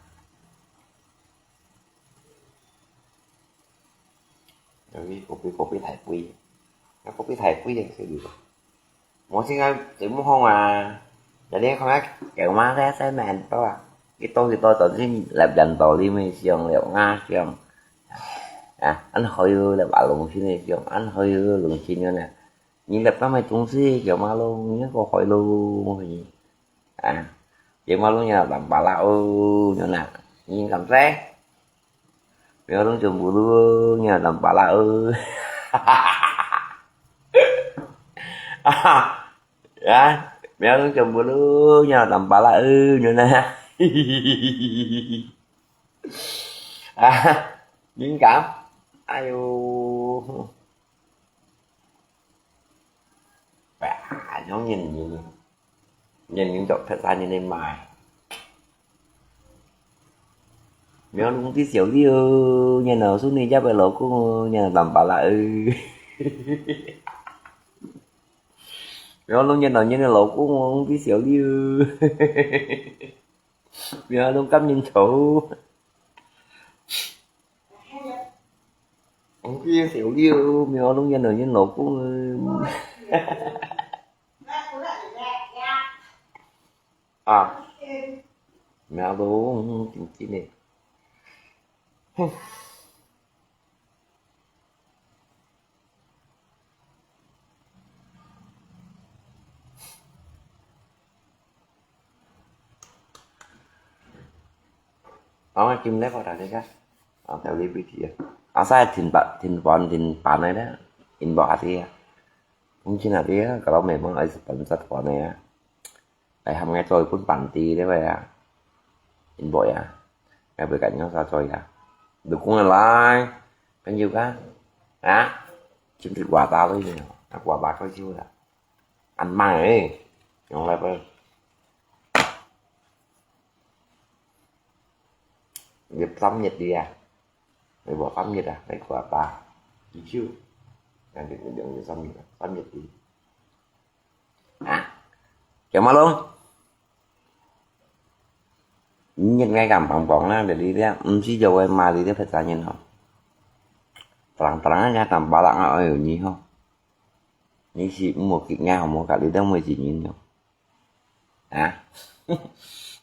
有kopi，kopi太貴。啊，kopi太貴了，所以無。無，現在節目好啊，人家看啊，狗馬在，在蠻多啊，幾多幾多，都是來，來到裡面上了，啊，上。啊，恁好有來玩龍心的上，恁好有龍心的呢。 你來幫買東西，狗馬龍，你个海咯，啊，狗馬龍呀，làm pala ô，你呐，你敢在？狗馬龍全部都，你làm pala ô。啊，啊，狗馬龍全部都，你làm pala ô，你呐。啊，你敢？哎呦。 哇，像人人，人人都別儕人來買。苗龍的小六，你老叔你家的老公哦，你làm pala ô。苗龍你老年的老公哦，的小六。苗龍甘人丑。 你个小六，苗龍原來你老公啊。啊，苗龍，真真的。哼。 哦，今日我同你講，啊，頭先俾佢啊，啊，晒停板，停板，停板个咧，inbox下啲啊，咁先下啲啊，kalau memang ada sponsor个啊，來喊𠊎做一本板啲咧喂啊，inbox啊，𠊎會跟你講啥做啊，如果來，朋友啊，啊，今日話打到你，啊，話打到就啦。 恁慢誒，用來啵？你三日个啊？你無三日啊？你過八，一九，那就用你三日啊，三日个。啊？Kiao Malung？ 你應該敢幫幫啦，這裡咧，毋係有个嘛，這裡別儕人吼。Terang-terang aja，tanpa lang，哎喲，你吼。你係無結𠊎，好無？隔離都無幾人咯。啊？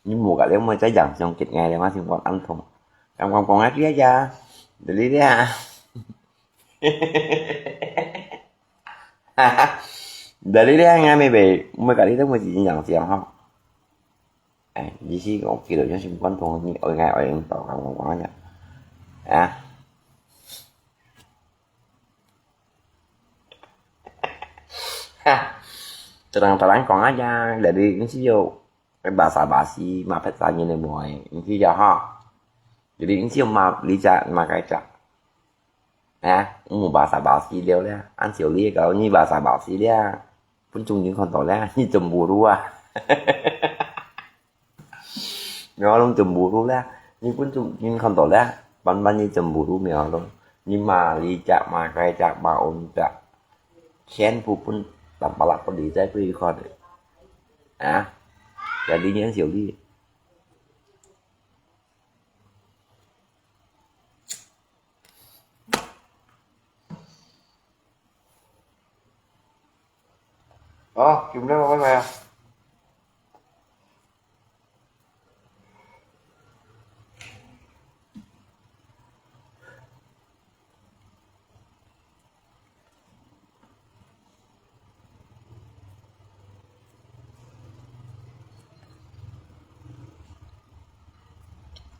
你無隔離，無再影響結𠊎了嘛，心肝恁痛。敢幫幫啊，這呀，這裡咧啊。 Dari dia ngai mei bei, mei kali tu mesti yang siang ha. Eh, di si kau kira yang simpan tu ni, oi ngai oi yang tau kamu aja. Ya. Ha. Terang-terang kong aja, dari ini sih yo, basa-basi, mapet tanya ni boy, ini sih ya ha. Jadi ini sih ma lihat makai cak. 啊，毋好basa-basi了咧，恁少你搞你basa-basi了，分眾人看到咧，你真無路啊！苗龍真無路咧，你分眾人看到咧，慢慢你真無路苗龍，你嘛你隻嘛該隻嘛安隻，全部分打巴拉不離在對看的。啊，有零元小利。好，今天我们来啊。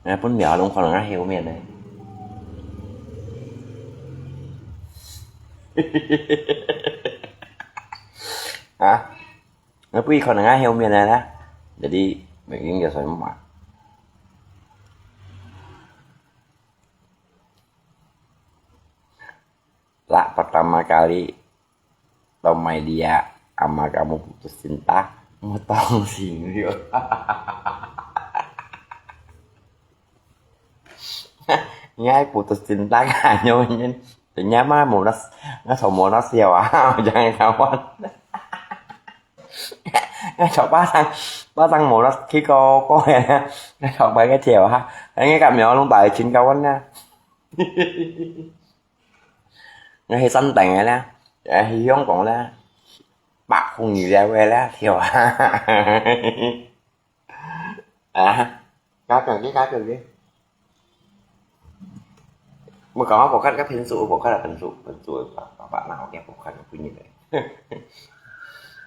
𠊎分苗攏看到𠊎後面呢。啊，𠊎分佢看到𠊎後面呢啦，jadi，已經有什麼嘛？ Lah pertama kali Tomalia ama kamu putus cinta, motong singyo. Ngai putus cinta kanyo nyen. Tanya mah monas, ngai so monas siapa, jangan kawan. Ngai so pasang, pasang monas kiko ko ya. Ngai so pakai siapa. Ngai kat mio long tai chin kawan na. Ngai hi Santeng la, ngai hi Hong Kong la, bak hong ni la we la thiau. À, cá cược đi, cá cược đi. Mày có bổ cắt các phiến số, bổ cắt là phần số, phần số và các bạn nào nghe bổ cắt cũng như vậy.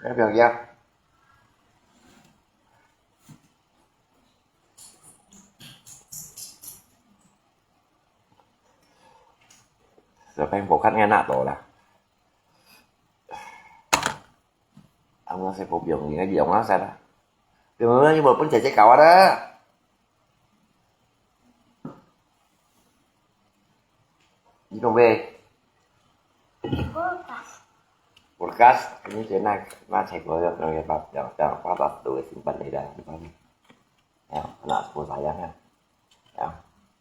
Các bạn nhá. Rồi các em bổ cắt nghe nạ tổ là. Ông nó sẽ phổ biến những cái gì ông nó sẽ đó. Thì mà như mà phân chạy chạy cầu đó. Đi công về. Podcast. Podcast, ini saya nak, nak cek dulu yang, yang, yang, yang, apa, apa, tuh, simpan di dalam. Ya, nak sepuluh sayang ya. Ya.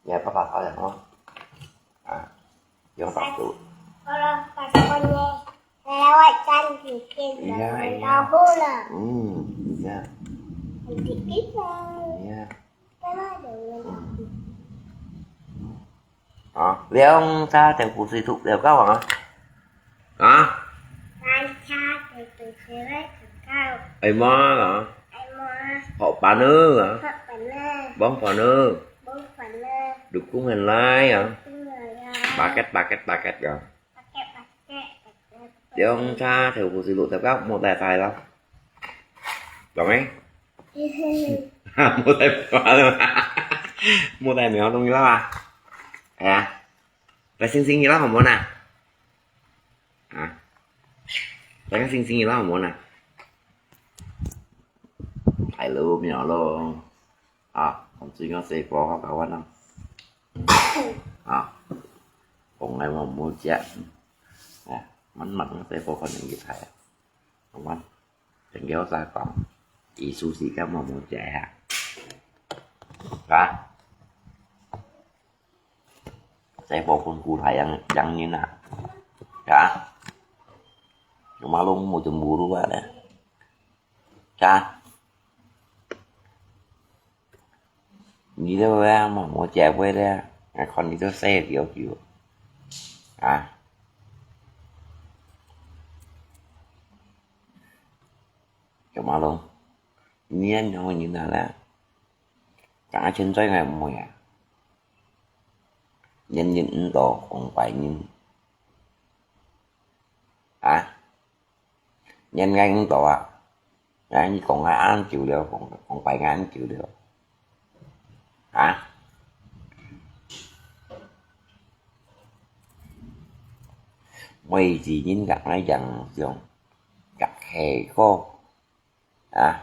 Ya, apa, apa sayang, oh. Ah, yang satu. Kalau pas punya lewat kan bikin. Iya, iya. Tahu lah. Hmm, iya. Nanti kita. Iya. Hả? Liang cha thèo pù sì thục liao cáo hả? Hả? Liang cha thèo pù sì thục liao cáo. Ai ma hả? Ai ma. Họ bà nư hả? Họ bà nư. Bóng phở nư. Bóng phở nư. Được cũng hình lai hả? Đúng rồi. Bà két, bà két, bà két hả? Liang cha thèo pù sì thục liao cáo, mua tài tài lắm.懂没？Mua tay mèo luôn. Mua tay mèo luôn lắm à? Hả? Phải xinh xinh gì lắm hả muốn à? Hả? Phải xinh xinh gì lắm hả muốn à? Phải lú mèo luôn. À, không xinh nó sẽ có các bạn không? À, còn ngày mà mua chén. À, mắn mắn nó sẽ có con những cái thải. Không ăn. Chén kéo ra còn. Ý su xí các mà mua chén hả? Hả? Sẽ có con cụ thải yang, yang như nào? Hả? Chúng mà luôn mua chùm bù đu à đấy. Hả? Nì liu ve mò mò chia ve le, ngai khon nì liu se liu kiu. À. Kiu ma long. Nien hong nyin na le. Kang a chen zoi ngai mò ya. Nien nyin ndo kong pai nyin. À. Nhân ngay cũng tổ à. Ngay như còn ai ăn chịu được, còn, còn phải ngay ăn chịu được. Hả? Mày chỉ nhìn gặt ngay chẳng dùng. Gặt hè khô. À.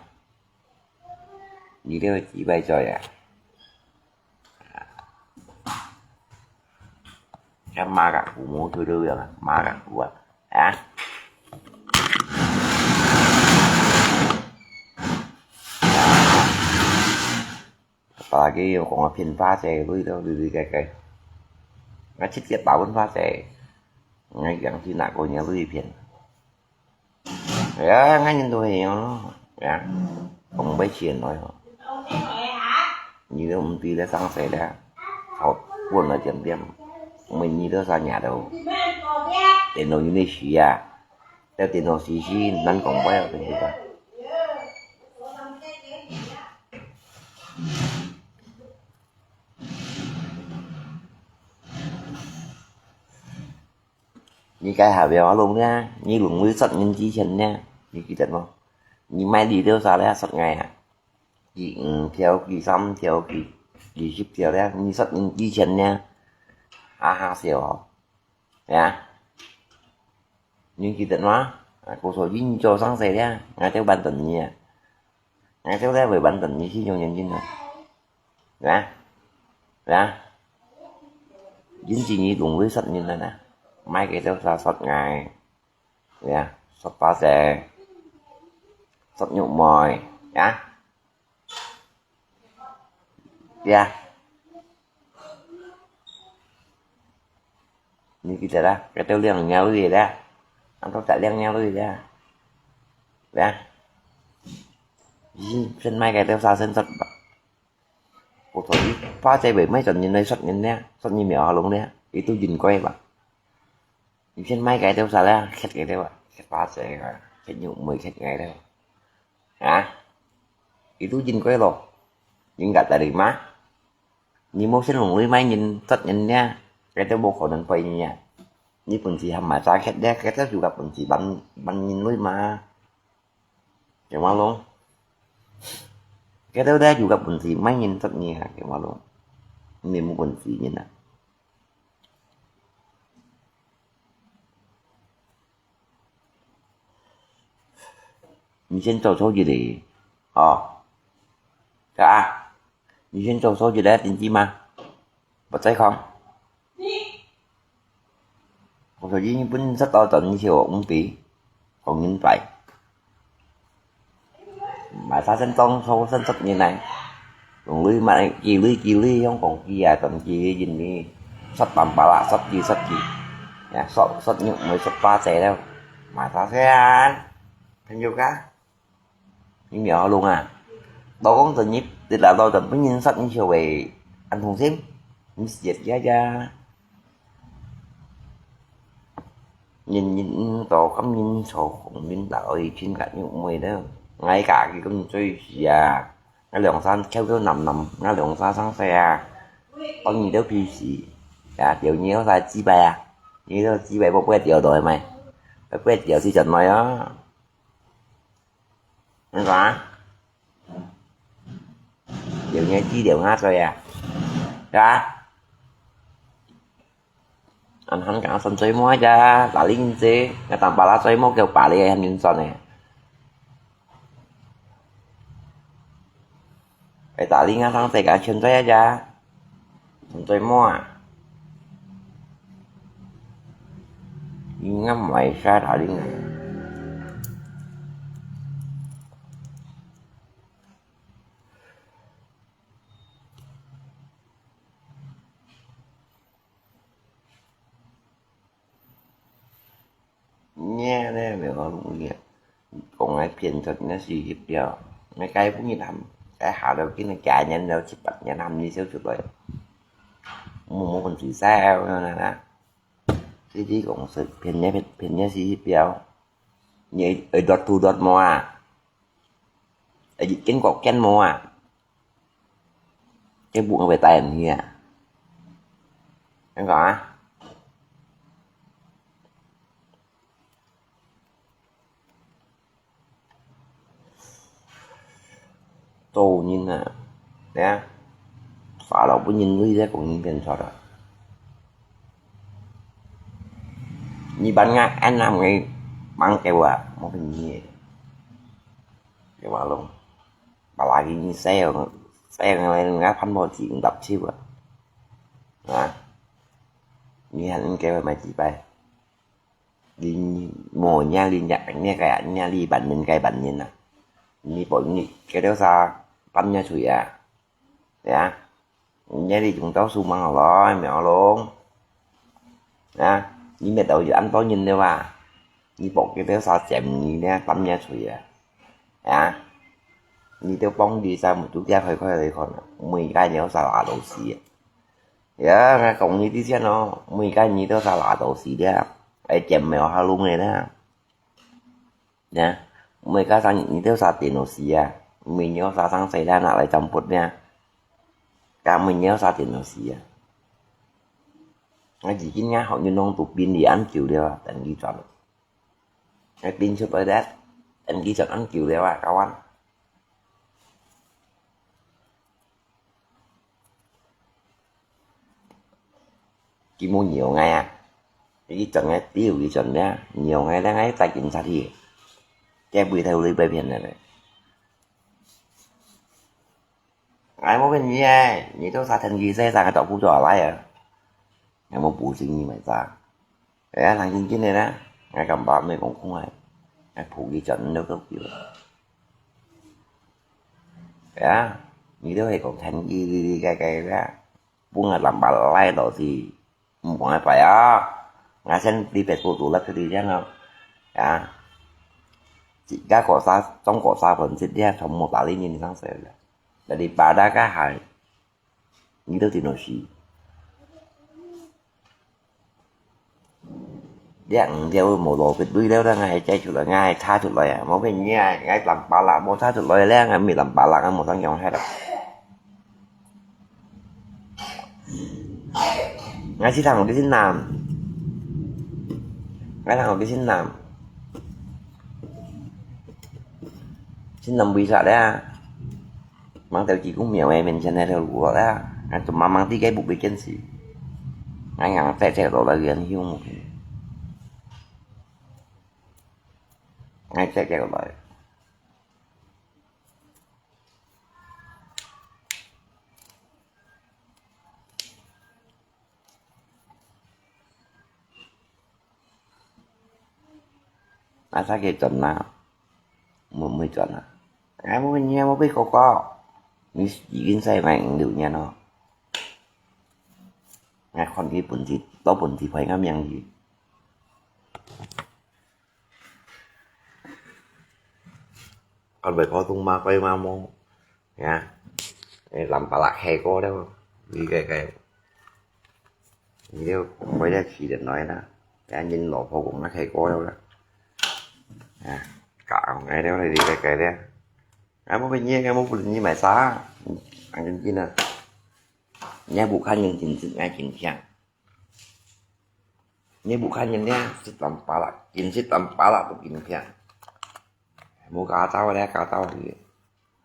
Nì liu chỉ bay rồi à. Cái ma gặt cũ mua chưa đưa à, ma gặt cũ à. Hả? Apalagi yung kung phiên phá xe, lui đâu, lui, lui, cái, cái. Ngay chít chít bảo phá xe. Ngay gắng chít nạ cô nhớ lui phiên. Ya, ngay nhìn tôi hiểu nó. 啊，講毋會錢來吼。你都毋知咧生事咧，好，本來點點，毋係你都生日到，電腦有你死啊，在電腦死死，難講話，對不對？ 你該下表啊弄呢？你弄會殺人之前呢？你記得無？你買你兜啥咧？殺𠊎啊！幾五條、幾三條、幾幾十條咧？你殺人之前呢？啊哈笑哦！呀，你記得嗎？啊，故所以你做生事咧，𠊎兜banding你啊！ 𠊎兜咧會banding你去用眼睛啊。來，來，因此你弄會殺人啊啦，買个兜啥殺𠊎，呀，殺巴士，殺玉妹，呀，呀。 你記得啦，該兜領養類个啦，安到得領養類个啦，啦，你先買該兜啥先殺吧。故所以巴士會買轉人來殺人呢，殺人苗下弄呢，佢都應該吧。你先買該兜啥啦，吃該兜啊，吃巴士啊，吃肉妹，吃該兜。 啊，佢都應該咯，應該得哩嘛。你無先弄你買人，殺人呢，該兜無可能分你啊。你本事還買啥吃咧，該兜就个本事分分人類嘛。點啊咯？該兜咧就个本事買人殺你啊，點啊咯？你無本事人啊！ 你先做錯一个，哦，係啊，你先做錯一个，知唔知嘛？不再講。我說你本事到到你就毋知，講人白。 Masa sentong so sensat nginai. Lung lui mai, ki lui, ki lui, yong kong ki ya, ton ki yin ni. Sat tam pala, sat ki, sat ki. Ya, sat, sat nyuk mai, sat pa se leo. Masa sen. Kan juga. Ni mi lung a. Tao kong ton ni, ti la tao ton pun yin sat ni sio wei. An thong sim. Ni siet ya ya. Nhìn nhìn tao cắm nhìn sổ khủng nhìn tao ơi chín cả nhục mười đó. Ngay cả cái con chơi gì à. Ngay lòng san kéo kéo nằm nằm, ngay lòng san sáng xe à. Con nhìn đéo phi gì. Dạ, tiểu nhiều sai chi bài à. Như đó chi bài bố quét tiểu đòi mày. Bố quét tiểu thì chẳng nói á. Nó có. Tiểu nhiều chi tiểu ngã rồi à. Dạ. Anh hẳn cả sân chơi mua cha, ta linh chế, ngay tạm bà lá chơi mua kiểu bà lì em nhìn sân này. Cái ta linh ngã thắng tay cả chân chơi cha. Sân chơi mua. Ngắm mày xa ta linh. Nghe đây mẹ con cũng nghe. Còn ai phiền thật nó xì hiệp điều. Mấy cái cũng như lắm. Cái hả đầu kia nó chạy nhanh đâu, chứ bật nhanh lắm như xíu chút rồi. Mua mua còn xì sao nè nè. Chứ chứ còn sự phiền nhé, phiền, phiền nhé xì hiệp điều. Như ở đọt thu đọt mua à. Ở dịch kiến cột kén mua à. Cái bụng về tay anh hìa. Anh có á. Tô nhìn à. Nè. Phá lẩu bún nhìn lui ra cũng nhìn bên sọt rồi. Nhìn bán ngã ăn làm ngày mang cái quà. Một cái gì. Cái quà luôn. Bà là cái gì xe, xe ngày ngã phán bộ chỉ cũng đập chịu à. Hả? Nhìn hẳn cái mà chỉ bay. Đi mò nha đi nhặt nha cái nha đi bắn nhìn cái bắn nhìn à. Đi bỏ nhìn cái đó xa bắn nha chửi à. Ya. Nhớ đi chúng tao su mang hả lo, mèo lông. Ya. Đi mẹ tao ăn tao nhìn đâu à. Đi bỏ cái đó xa chém nhìn nha bắn nha chửi à. Ya. 你兜幫你儕目珠擘開開來看啊，每個人儕拉到死啊！呀，𠊎講你知先哦，每個人儕拉到死了，還見面下路个啦。呀，每個儕你兜儕電腦死啊，每日儕生死啦，拿來占卜呢，該每日儕電腦死啊！𠊎已經也好運動都病了恁久了啊，等佢轉。 𠊎病出來咧，等佢轉恁久了啊，kawan。佢無饒𠊎啊，佢轉个，佢有佢轉咧，饒𠊎咧，𠊎帶警察去，該背頭裡背騙个咧。 𠊎無騙你誒，你兜儕跈佢勢，儕个照顧做來啊！𠊎無補償你麼儕。哎呀，冷靜靜个啦，𠊎敢把咩講空誒，𠊎抱佢轉到到久。哎呀，你兜係講跈佢，佢佢該該啦，分𠊎淋巴拉落去。 毋好拜啊！𠊎先你別過獨立出去這樣哦。啊，自家國家，中國沙盆食這全部打理人上手了。Daripada該還，你都真好死。這五條無落去對了，𠊎還摘出來，𠊎還查出來啊！無騙你啊，𠊎淋巴啦，無查出來咧，𠊎毋係淋巴啦，𠊎無上用忒啦。 𠊎時常有去新南，𠊎常有去新南，新南為啥咧？吂到濟公廟个面前該條路咧，𠊎就吂吂知該屋个建設，𠊎硬跩跩落來个，你有無？𠊎跩跩落來。 啊，大家轉啦，毋會轉啦。哎，無你也無被哥哥，你已經在買五六年咯。哎，看佢本事，到本事，看佢命去。 看會普通嘛，該嘛無，呀，誒，淋巴啦，開過了，你該該，你就為了起得來啦，人家老婆講那開過了啦，啊，搞𠊎了，你該該了，啊，無你，𠊎無分你買啥，安靜啊，你也不看人真實，𠊎真聽。 你不看人家，食淋巴啦，緊食淋巴啦，都緊病。無搞到咧，搞到去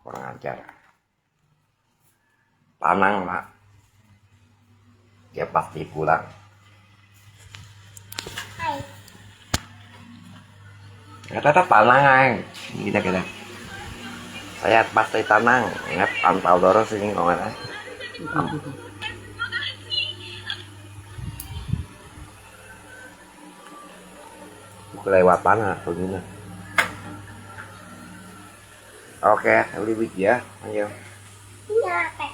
，kurang ajar。Tanang lah。Dia pasti pulang。嗨。Kata tanang ay. Kita kita. Saya pasti tanang. Ingat pantau terus ini kau kata. Kelewatan ah, begini. Oke, lebih ya, ayo. Iya, Teh.